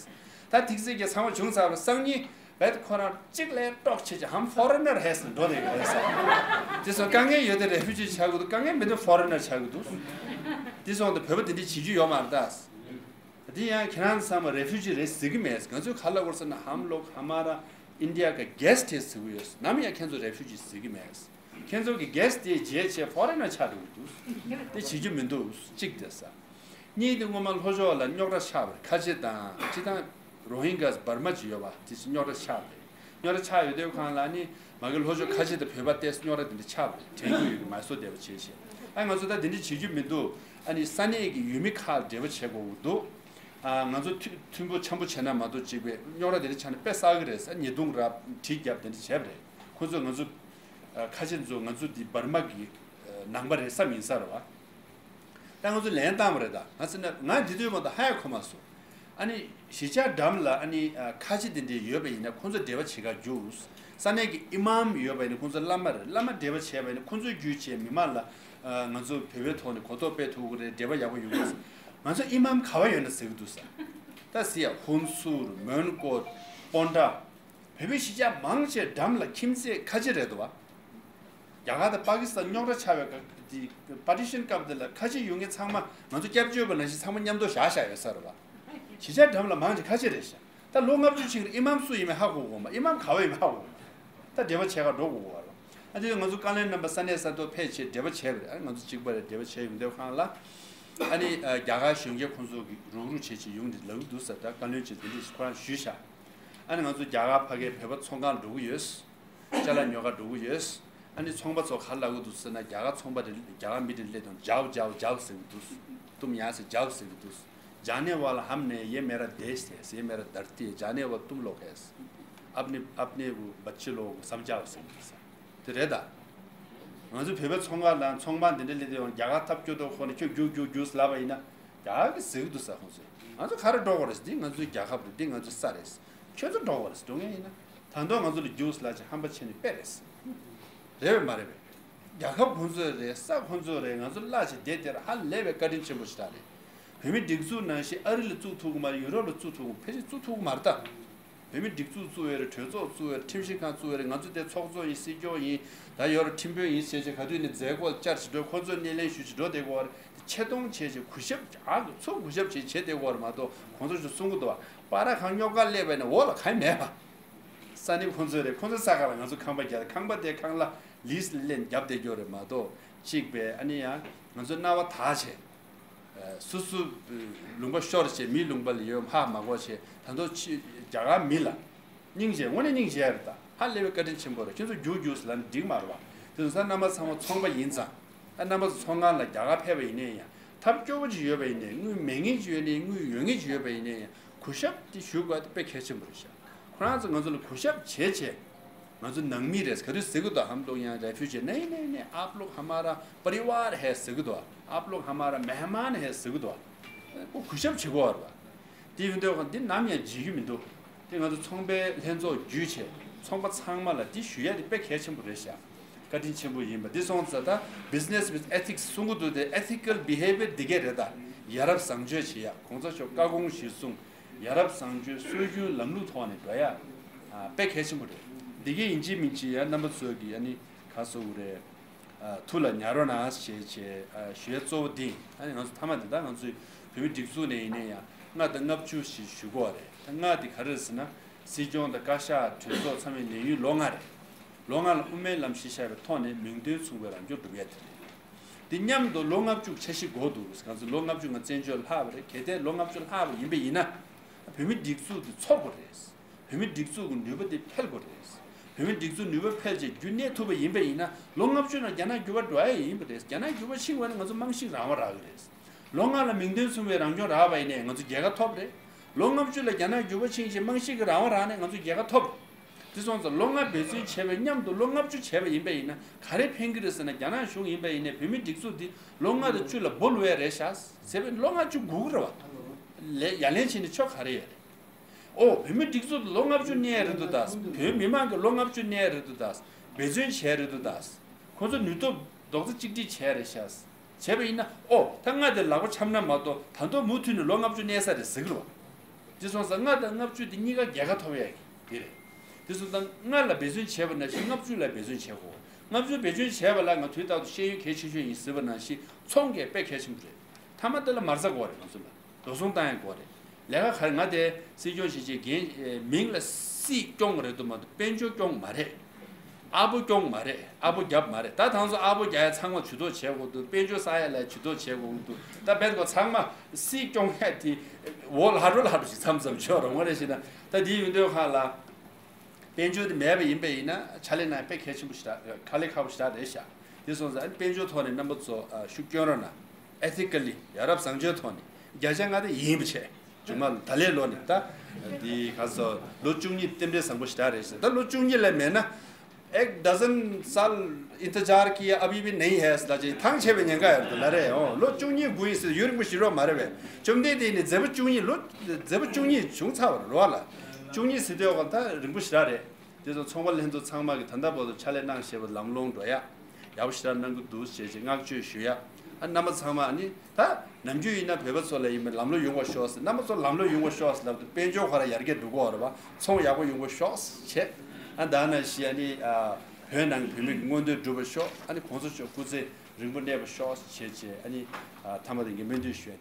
ད་ཐིག་ཚད་ཀྱི་ཚང་མ་བྱུང་ཚར་བ། སང་ཉིན་བད་ཁོ་རང་གཅིག་ལས་ཀྲོག་བྱེད་ཀྱི། हम फॉरेनर है ཟེར་འགྲོ་བསྡད་ཀྱི་རེད་ཟེར། དེ་སོང་དཀའ་ངལ་ཡོད་དེ་རེ་ཕུ་ཇི་ཆགས་ཀྱི་འདུག་དཀའ་ངལ་མེད་དེ་ཧྥོ་རེ་ནར་ཆགས་ཀྱི་འདུག་དེ་སོང་དེ་བོད་པ་དེ་འདྲ་བྱེད་རྒྱུ་ཡོད་མ་རེད་ད། དེ་ཡང་ཁྱེད་རང་ཚང་མ་རེ་ཕུ་ཇི་རེད་ཟེར་གྱི་མེད། ང་ཚོས་ག་རེ་ལབ་དགོས་ཟེར་ན། हम लोग हमारा इंडिया का गेस्ट है ཟེར་གྱི་ཡོད། ནམ་ཡང་ཁྱེད་ཚོ་རེ་ཕུ་ཇི་ཟེར་གྱི་མེད། ཁྱེད་ཚོ་གི་གེ་སི་དེ་བརྗེད་བྱས་ཧྥོ་རེ་ནར་ཆགས་འགྲོ་གི་འདུག་དེ་བྱེད་རྒྱུ་མི་འདུག་གཅིག་དེ་ཟེར། གཉིས་དེ་སྔོན་མ་ལྷོ་ཕྱོགས་ལ་རྙོག་དྲ་ཆགས་པ་རེད། ཁ་ཆེ་དང་སྤྱིར་བཏང་རོ་ཧིན་གྷ་འབར་མ་ཅིག་ཡོད་པ་དེ་ཚོ་རྙོག་དྲ་ཆགས་པ་རེད། རྙོག་དྲ་ཆགས་ཡོད་དུས་གང་ལ་ནི་མ་གི་ལྷོ་ཕྱོགས་ཁ་ཆེ་དང་བོད་པ་ཏོག་ཙམ་རྙོག་དྲ་དེ་འདྲ་ཆགས་པ་རེད། དྲན་གྱི་ཡོད་ཀྱི་མ་གསོ་བདེ་བ་བྱེད་བྱེད། ཨ་ང་ཚོ་ད་དེ་འདྲ་བྱེད་རྒྱུ་མི་འདུག་ཨ་ནི་ས་གནས་ཀྱི་ཡུལ་མི་ཁག་ལ་འབྲེལ་བ་བྱེད་དགོས་ཀྱི་འདུག་ཨ་ང་ཚོ་མཐུན་མཐུན་པོ་འཆམ་པོ་བྱས་ན་མ་གཏོགས་གཅིག་པའི་རྙོག་དྲ་དེ་འདྲ་ཆགས་ན་དཔེ་བསགས་ཀྱི་རེད་ཟེར། ཉེས་རྡུང་ར་གྲི་བརྒྱབ་དེ་འདྲ་བྱས་པ་རེད། ཁོ་ཚོས་ང་ཚོ་ཨ་ཁ་ཆེ་ཚོ་ང་ཚོ་འདི་འབར་མ་གི་ཨ་ནང་པ་རེད་བསམ་ཡིན་ས་རེད་བ། ད་ང་ཚོ་ལན་བཏང་བ་རེད། ད་ང་ཚོ་ན་ང་འདི་དུས་མ་གཏོགས་ཧ་ཡང་གོ་མ་སོང་། ཨ་ནི་གཞིས་ཆགས་འགྲམ་ལ་ཨ་ནི་ཨ་ཁ་ཆེ་དེ་འདྲའི་ཡོད་པ་ཡིན་ན་ཁོང་ཚོ་འབྲེལ་བ་བྱེད་ག་རྒྱུགས། ས་གནས་ཀྱི་ཨི་མམ་ཡོད་པ་ཡིན་ན་ཁོང་ཚོ་བླ་མ་རེད། བླ་མ་འབྲེལ་བ་བྱས་པ་ཡིན་ན་ཁོང་ཚོས་བརྒྱུད་བྱས་མི་མང་ལ་ཨ་ང་ཚོ་བོད་པའི་ཐོག་ནས་གོ་རྟོགས་སྤེལ་ཐུབ་ཀྱི་རེད། འབྲེལ་བ་ཡག་པོ་ཡོང་གི་རེད། ང་ཚོ་ཨི་མམ་ག་བ་ཡོད་ན་ཟེར་གི་འདུག་ས། ད་ཟེར་ཡ་ཧུན་སུར་མོན་གྷོ་སྤོན་ཊ། བོད་པའི་གཞིས་ཆགས་མང་ཆེ་འགྲམ་ལ་ཁྱིམ་མཚེས་ཁ་ཆེ་རེད་འདུག་བ། རྒྱ་གར་དང་པ་ཀི་སི་ཐན་རྙོག་དྲ་ཆགས་པའི་སྐབས་དེ་པར་ཊི་ཤན་སྐབས་དེ་ལ་ཁ་ཆེ་ཡོད་མཁན་ཚང་མ་ང་ཚོ་སྐྱབས་བཅོལ་བ་ནང་བཞིན་ཚང་མ་མཉམ་དུ་བཞག་བཞག་ཡོད་ས་རེད་བ། གཞིས་ཆགས་འགྲམ་ལ་མང་ཆེ་ཁ་ཆེ་རེད་ཤག་ད་ལོ་ལྔ་བཅུ་ཕྱིན་ཨི་མམ་སུ་ཡིན་མིན་ཧ་གོ་གོ་མ། ཨི་མམ་ག་བ་ཡིན་མིན་ཧ་གོ་གོ་མ། ད་འབྲེལ་བ་བྱས་ག་འགྲོ་དགོས་གོ་བ་རེད། ཨ་དེ་ང་ཚོ་བཀའ་བློན་རྣམ་པ་ས་གནས་ས་ཐོག་ཕེབས་བྱས་འབྲེལ་བ་བྱས་པ་རེད། ཨ་ང་ཚོ་གཅིག་པ་རེད། འབྲེལ་བ་བྱས་ཡོང་དུས་གང་ལ་ཨ་ནི་རྒྱ་གར་གཞོན་སྐྱེས་ཁོང་ཚོ་གི་རུག་རུག་བྱས་བྱས་ཡོང་དེ་ལབ་ཀྱི་འདུག་ས། ད་བཀའ་བློན་ཆེ་དེ་འདྲས་ཁོ་རང་ཞུས་ཤག་ཨ་ནི་ང་ཚོ་རྒྱ་གར་ཕ་གིའི་བོད་པ་ཚོང་ཁང་འགྲོ་གི་ཡོད། ཅ་ལག་ཉོ་ག་འགྲོ་གི་ཡོད། ཨ་ནི་ཚོང་པ་ཚོ་ག་རེ་ལབ་ཀྱི་འདུག་ཟེར་ན། རྒྱ་གར་ཚོང་པ་དེ་རྒྱ་གར་མི་དེ་སླེབས་དང་། जाओ जाओ जाओ ཟེར་གྱི་འདུག तुम यहाँ से जाओ ཟེར་གྱི་འདུག जाने वाला हम नहीं, ये मेरा देश है, ये मेरा धरती है, जाने वाला तुम लोग है। अपने अपने को बच्चे लोगों को समझाओ ཟེར་གྱི་འདུག་ས། དེ་རེད་ད། ང་ཚོ་བོད་པའི་ཚོང་ཁང་དང་ཚོང་པ་འདི་འདྲ་སླེབས་དུས་རྒྱ་གར་ཐབས་སྐྱོ་ཏོག་ཁོ་ནས་ཁྱོད་རྒྱུགས་རྒྱུགས་རྒྱུགས་ལབ་པ་ཡིན་ན། རྒྱ་གར་གྱིས་ཟེར་གྱི་འདུག་ས་ཁོང་ཚོས། ང་ཚོ་ག་རེ་འགྲོ་དགོས་རེད། འདི་ང་ཚོའི་རྒྱལ་ཁབ་རེད། འདི་ང་ཚོའི་ས་རེད། ཁྱོད་ཚོ་འགྲོ་དགོས་རེད། འགྲོ་མཁན་ཡིན་ན། ད་དུང་ང་ཚོ་ལ་རྒྱུགས་ལབ་བྱས་ཧམ་པ་བྱས་ནས་དཔེ་རེད། རེད་པས་མ་རེད་པས། རྒྱལ་ཁབ་ཁོང་ཚོའི་རེད། ས་ཁོང་ཚོའི་རེད། ང་ཚོ་གླ་བྱས་བསྡད་དེར་ཧ་ལས་པའི་བཀའ་དྲིན་ཆེན་པོ་ཞིག་རེད། བོད་མི་སྒྲིག་འཛུགས་ནང་བཞིན་ཨ་རི་ལ་བཙུགས་ཐུབ་ཀྱི་མ་རེད། ཡུ་རོབ་ལ་བཙུགས་ཐུབ་ཀྱི། ཕལ་ཆེར་བཙུགས་ཐུབ་ཀྱི་མ་རེད་ད། བོད་མི་སྒྲིག་འཛུགས་བཙུགས་ཡོད་རེད། གྲོས་ཚོགས་བཙུགས་ཡོད་རེད། ཁྲིམས་ཞིབ་ཁང་བཙུགས་ཡོད་རེད། ང་ཚོ་དེ་ཚོགས་གཙོ་ཡིན། སྲིད་སྐྱོང་ཡིན། ད་ཡོད་རེད། ཁྲིམས་དཔོན་ཡིན་ཟེར་བྱས་ག་དུས་ནས་མཛད་སྒོ་བཅར་བྱེད་འགྲོ། ཁོ་ཚོའི་སྣེ་ལེན་ཞུ་བྱེད་འགྲོ་བསྡད་དགོས་རེད། ཆེ་མཐོང་བྱས་བྱས་གུས་ཞབས་ཨ་ཚོ་གུས་ཞབས་བྱས་བྱས་བསྡད་དགོས་རེད་མ་གཏོགས། ཁོང་ཚོ་ཞིག་གསུང་གི་འདུག་བ། པ་ར་ཁང་རྙོག་ག་སླེབས་པ་ཡིན་ན་འོག་ལ་གང་ཡང་མེད་པ། ས་གནས་ཁོང་ཚོའི་རེད། ཁོང་ཚོའི་ས་ཁ་ལ་ང་ཚོ་ཁང་པ་རྒྱག་ཁང་པ་དེ་ཁང་གླ་ལིས་ལེན་རྒྱབ་བསྡད་རྒྱུ་རེད་མ་གཏོགས། གཅིག་པས་ཨ་ནི་ཡང་ང་ཚོ་རྣ་བ་དག་བྱས། སོ་སོ་ལུང་པ་ཤོར་བྱས་མིའི་ལུང་པ་ལ་ཡོད་ཧ་མ་གོ་བྱས། ད་དུང་ཕྱི་རྒྱ་གར་མི་ལ་སྙིང་རྗེ། དངོས་གནས་སྙིང་རྗེ་རེད་ད། ཧ་ལས་པའི་བཀའ་དྲིན་ཆེན་པོ་རེད། ཁྱོད་ཚོ་རྒྱུགས་རྒྱུགས་ལབ་ན་འགྲིག་མ་རེད་བ། དེ་ཚོ་ས་རྣམ་པ་ཚང་མ་ཚོང་པ་ཡིན་ཙང་། ཨ་རྣམ་པ་ཚོ་ཚོང་ཁང་ལ་རྒྱ་གར་ཕེབས་པ་ཡིན་ནའི་ཡང་། ཐབས་སྐྱོ་པོ་ཅིག་ཡོད་པ་ཡིན་ནའི། དངུལ་མེད་མཁན་ཅིག་ཡོད་ནའི་དངུལ་ཡོད་མཁན་ཅིག་ཡོད་པ་ཡིན་ནའི་ཡང་། གུས་ཞབས་དེ་ཞུ་དགོས་དེ་དཔེ་གལ་ཆེན་པོ་རེད་ཤག་ཁོ་རང་ཚོ་ང་ཚོ་ལ་གུས་ཞབས་བྱེད་བྱེད། ང་ཚོ་ནང་མི་རེད། ག་དུས་ཟེར་གི་འདུག་ཧམ་ལོག་ཡང་རེ་ཕུ་ཇི་ནའི་ནའི་ནའི་आप लोग हमारा परिवार है ཟེར་གི་འདུག आप लोग हमारा मेहमान है ཟེར་གི་འདུག་ཁོ་གུས་ཞབས་བྱེད་དགོས་རེད་བ། དེ་ཡིན་དུས་འདི་ནམ་ཡང་བརྗེད་རྒྱུ་མི་འདུག་དེ་ང་ཚོ་ཚོང་པའི་ལྷན་ཚོགས་བརྒྱུད་བྱས་ཚོང་པ་ཚང་མ་ལ་འདི་ཞུ་ཡ་དེ་དཔེ་གལ་ཆེན་པོ་རེད་ཤག་བཀའ་དྲིན་ཆེན་པོ་ཡིན་པ། འདི་སོང་ཙང་ད་business with ethics གསུང་གི་འདུག་དེ་ethical behavior འདི་གས་རེད་ད། ཡ་རབས་བཟང་སྤྱོད་བྱེད་ཡ། གོང་ས་མཆོག་བཀའ་དགོངས་གཞིར་བཟུང་། ཡ་རབས་བཟང་སྤྱོད་སྲོལ་རྒྱུན་ལམ་ལུགས་ཐོག་ནས་འགྲོ་ཡ། ཨ་དཔེ་གལ་ཆེན་པོ་རེད། འདི་གས་ཡིན་གཅིག་མིན་གཅིག་ཡ་རྣམ་པ་ཚོས་ཀྱི་ཨ་ནི་ག་ཟེར་དགོས་རེད། ཨ་ཐུགས་ལ་ཉར་རོགས་གནང་ཞེས་བྱས་ཨ་ཞུ་ཡ་གཙོ་བོ་འདི་ཡིན། ཨ་ནི་ང་ཚོ་མཐའ་མ་འདི་ད་ང་ཚོའི་བོད་མི་སྒྲིག་འཛུགས་ནས་ཡིན་ནའི་ཡང་ལྔ་དང་ལྔ་བཅུ་ཞིག་ཞུ་དགོས་རེད། ད་ལྔ་འདི་ག་རེ་རེད་ཟེར་ན། སྲིད་སྐྱོང་དང་བཀའ་ཤག་གྲོས་ཚོགས་ཚང་མའི་ལས་ཡུན་ལོ་ལྔ་རེད། ལོ་ལྔ་ལ་དབུ་མའི་ལམ་གཞི་བཞག་པའི་ཐོག་ནས་མིང་དོན་མཚུངས་པའི་རང་སྐྱོང་སྒྲུབ་ཡ་དེ་རེད། འདི་མཉམ་དུ་ལོ་ལྔ་བཅུ་འཆར་གཞི་འགོ་འདུག་ང་ཚོ་ལོ་ལྔ་བཅུ་ང་བཙན་བྱོལ་ལྷག་པ་རེད། གལ་ཏེ་ལོ་ལྔ་བཅུ་ལྷག་པ་ཡིན་པ་ཡིན་ན། བོད་མི་སྒྲིག་འཛུགས་འདི་ཚོགས་དགོས་རེད། བོད་མི་སྒྲིག་འཛུགས་ཀྱི་ནུས་པ་འདི་འཕེལ་དགོས་རེད། བོད་མི་སྒྲིག་འཛུགས་ནུས་པ་འཕེལ་རྗེས་རྒྱུན་གནས་ཐུབ་པ་ཡིན་པ་ཡིན་ན། ལོ་ལྔ་བཅུ་ནང་རྒྱ་ནག་འགྱུར་བ་འགྲོ་ཡ་ཡིན་པ་རེད། རྒྱ་ནག་འགྱུར་བ་ཕྱིན་པ་ན་ང་ཚོ་རྨང་གཞི་རང་དབང་རག་གི་རེད། ལོ་ལྔ་ལ་མིང་དོན་མཚུངས་པའི་རང་སྐྱོང་རག་པ་ཡིན་ནའི་ང་ཚོ་རྒྱལ་ཁ་ཐོབ་རེད། ལོ་ལྔ་བཅུ་ལ་རྒྱ་ནག་འགྱུར་བ་ཕྱིན་རྗེས་རྨང་གཞི་གི་རང་དབང་རག་ནས་ང་ཚོ་རྒྱལ་ཁ་ཐོབ། དེ་སོང་ཙང་ལོ་ལྔ་འབད་བརྩོན་བྱས་པའི་མཉམ་དུ་ལོ་ལྔ་བཅུ་བྱས་པ་ཡིན་པ་ཡིན་ན་ག་རེ་ཕན་གི་རེད་ཟེར་ན། རྒྱ་ནག་གཞུང་ཡིན་པ་ཡིན་ནའི་བོད་མི་སྒྲིག་འཛུགས་འདི་ལོ་ལྔ་དང་བཅུ་ལ་སྦོ་ལུས་ཡ་རེད་ཤག་ཟེར་བའི་ལོ་ལྔ་བཅུ་སྒུག་གི་རེད་བ། ལས་ཡ་ལན་བྱས་ནས་ཆོ་ག་རེ་ཡོད་རེད། ཨོ་བོད་མི་སྒྲིག་འཛུགས་འདི་ལོ་ལྔ་བཅུ་གནས་ཡ་རེད་འདུག་ད། བོད་མི་མང་གི་ལོ་ལྔ་བཅུ་གནས་ཡ་རེད་འདུག་ད། འབད་བརྩོན་བྱས་རེད་འདུག་ད། ཁོང་ཚོ་ནུས་སྟོབས་རྡོག་རྩ་གཅིག་སྒྲིལ་བྱས་རེད་ཤག་བྱས་པ་ཡིན་ན་ཨོ་ད་ལྔ་དེ་ལག་པ་འཆམ་ན་མ་གཏོགས་ད་དུང་མུ་མཐུད་ནས་ལོ་ལྔ་བཅུ་གནས་ས་རེད་ཟེར་གི་རེད་བ། དེ་སོང་ཙང་ལྔ་དང་ལྔ་བཅུ་དེ་གཉིས་ཀ་རྒྱལ་ཁ་ཐོབ་ཡ་གི་དེ་རེད། དེ་སོང་ཙང་ལྔ་ལ་འབད་བརྩོན་བྱས་པ་ནང་བཞིན་ལྔ་བཅུ་ལ་འབད་བརྩོན་བྱེད་དགོས། ལྔ་བཅུ་འབད་བརྩོན་བྱས་པ་ལ་ང་དུས་རྟག་ཏུ་ཤེས་ཡོན་གལ་ཆེ་ཤོས་ཡིན་ཟེར་བ་ནང་བཞིན་ཚོང་གས་དཔེ་གལ་ཆེན་པོ་རེད། མཐའ་མ་དེ་ལ་མ་རྩ་དགོས་རེད། ང་ཚོ་ལ་འགྲོ་སོང་བཏང་ཡ་དགོས་རེད། ལས་ཀ་ག་རེ། ང་དེ་སྲིད་སྐྱོང་ཞིག་བྱེད་འགན་མིང་ལ་སྲིད་སྐྱོང་རེད་འདུག་མ་གཏོགས་དཔལ་འབྱོར་སྐྱོང་མ་རེད། ཨ་བོ་སྐྱོང་མ་རེད། ཨ་བོ་རྒྱབ་མ་རེད། ད་ཐང་སོ་ཨ་བོ་རྒྱག་ཡ་ཚང་མ་ཇུས་གཏོགས་བྱེད་དགོས་འདུག་དཔལ་འབྱོར་བསགས་ཡ་ལ་ཇུས་གཏོགས་བྱེད་དགོས་འདུག་ད་བེད་ཀོ་ཚང་མ་སྲིད་སྐྱོང་ཡ་དེ་འོ་ལྷ་འགྲོ་ལྷ་འགྲོ་ཞིག་མཚམས་མཚམས་ཆོག་རོང་བ་རེ་ཞིག་ན། ད་དེའི་ཡོན་ཏན་ཁག་ལ་དཔལ་འབྱོར་དེ་མེད་པ་ཡིན་པ་ཡིན་ན་ཕྱག་ལས་གནང་དཔེ་གལ་ཆེན་པོ་ཞིག་རེད། དཀའ་ལས་ཁག་པོ་ཞིག་རེད་ཤག་དེ་སོང་ཙང་དཔལ་འབྱོར་ཐོག་ནས་རྣམ་པ་ཚོ་ཤུགས་སྐྱོན་རོགས་གནང་། ཨེ་ཐི་ཀ་ལི་ཡ་རབས་བཟང་སྤྱོད་ཐོག་ནས་བརྒྱ་ཆ་ལྔ་དེ་ཡིན་པ་བྱས། ཇུ་མ་ད་ལོའི་ལོ་ནས་ད་འདི་ག་ཚོད་ལོ་བཅུ་གཉིས་རྟེན་འབྲེལ་བཟང་པོ་ཞིག་རེད་ཟེར། ད་ལོ་བཅུ་གཉིས་ལས་མེད་ན་एक डज़न साल इंतज़ार किया, अभी भी नहीं है ཟེར་ད་ཅིག་ཐང་ཆད་པའི་ཉེན་ཁ་ཡོད་རེད་ལ་རེད། ཨོ་ལོ་བཅུ་གཉིས་སྒུག་ཡིན་ཟེར་ཡུན་རིང་པོ་ཞིག་རོགས་མ་རེད་པས། བཅོམ་ལྡན་འདས་ནི་མཛད་པ་བཅུ་གཉིས་ལོ་མཛད་པ་བཅུ་གཉིས་བྱུང་ཚར་བ་རེད་ལ། བཅུ་གཉིས་ཟེར་དུས་ད་རིང་པོ་ཞིག་རེད། དེ་ཚོ་ཚོང་པ་ལྷན་ཚོགས་ཚང་མ་གི་ད་ལྟ་བར་དུ་ཕྱག་ལས་གནང་བཞིན་པ་ལམ་ལྷོང་འགྲོ་ཡ། ཡག་པོ་ཞེ་དྲག་གནང་གི་འདུག་ཅེས་ཅིག་བསྔགས་བརྗོད་ཞུ་ཡ། ཨ་རྣམ་པ་ཚང་མ་ཨ་ནི་ད་ནམ་རྒྱུན་ཡིན་ན་བོད་པ་ཚོ་ལ་ཡིན་པའི་ལམ་ལྷོང་ཡོང་བ་ཤོག་ཟེར། རྣམ་པ་ཚོ་ལམ་ལྷོང་ཡོང་བ་ཤོག་ཟེར་ལབ་དུས་དཔལ་འབྱོར་ཁོ་ར་ཡར་རྒྱས་འགྲོ་གི་ཡོད་རེད་པ། ཚོང་ཡག་པོ་ཡོང་བ་ཤོག་ཟེར་བྱས། ཨ་ད་ནང་བཞིན་ཨ་ནི་ཨ་བོད་ནང་གི་བོད་མི་གི་མངོན་འདོད་འགྲུབ་པ་ཤོག་ཨ་ནི་གོང་ས་མཆོག་སྐུ་ཚེ་རིང་པོ་གནས་པ་ཤོག་ཟེར་བྱས་བྱས་ཨ་ནི་ཨ་ཐ་མ་དེ་གི་སྨོན་འདུན་ཞུ་ཡ།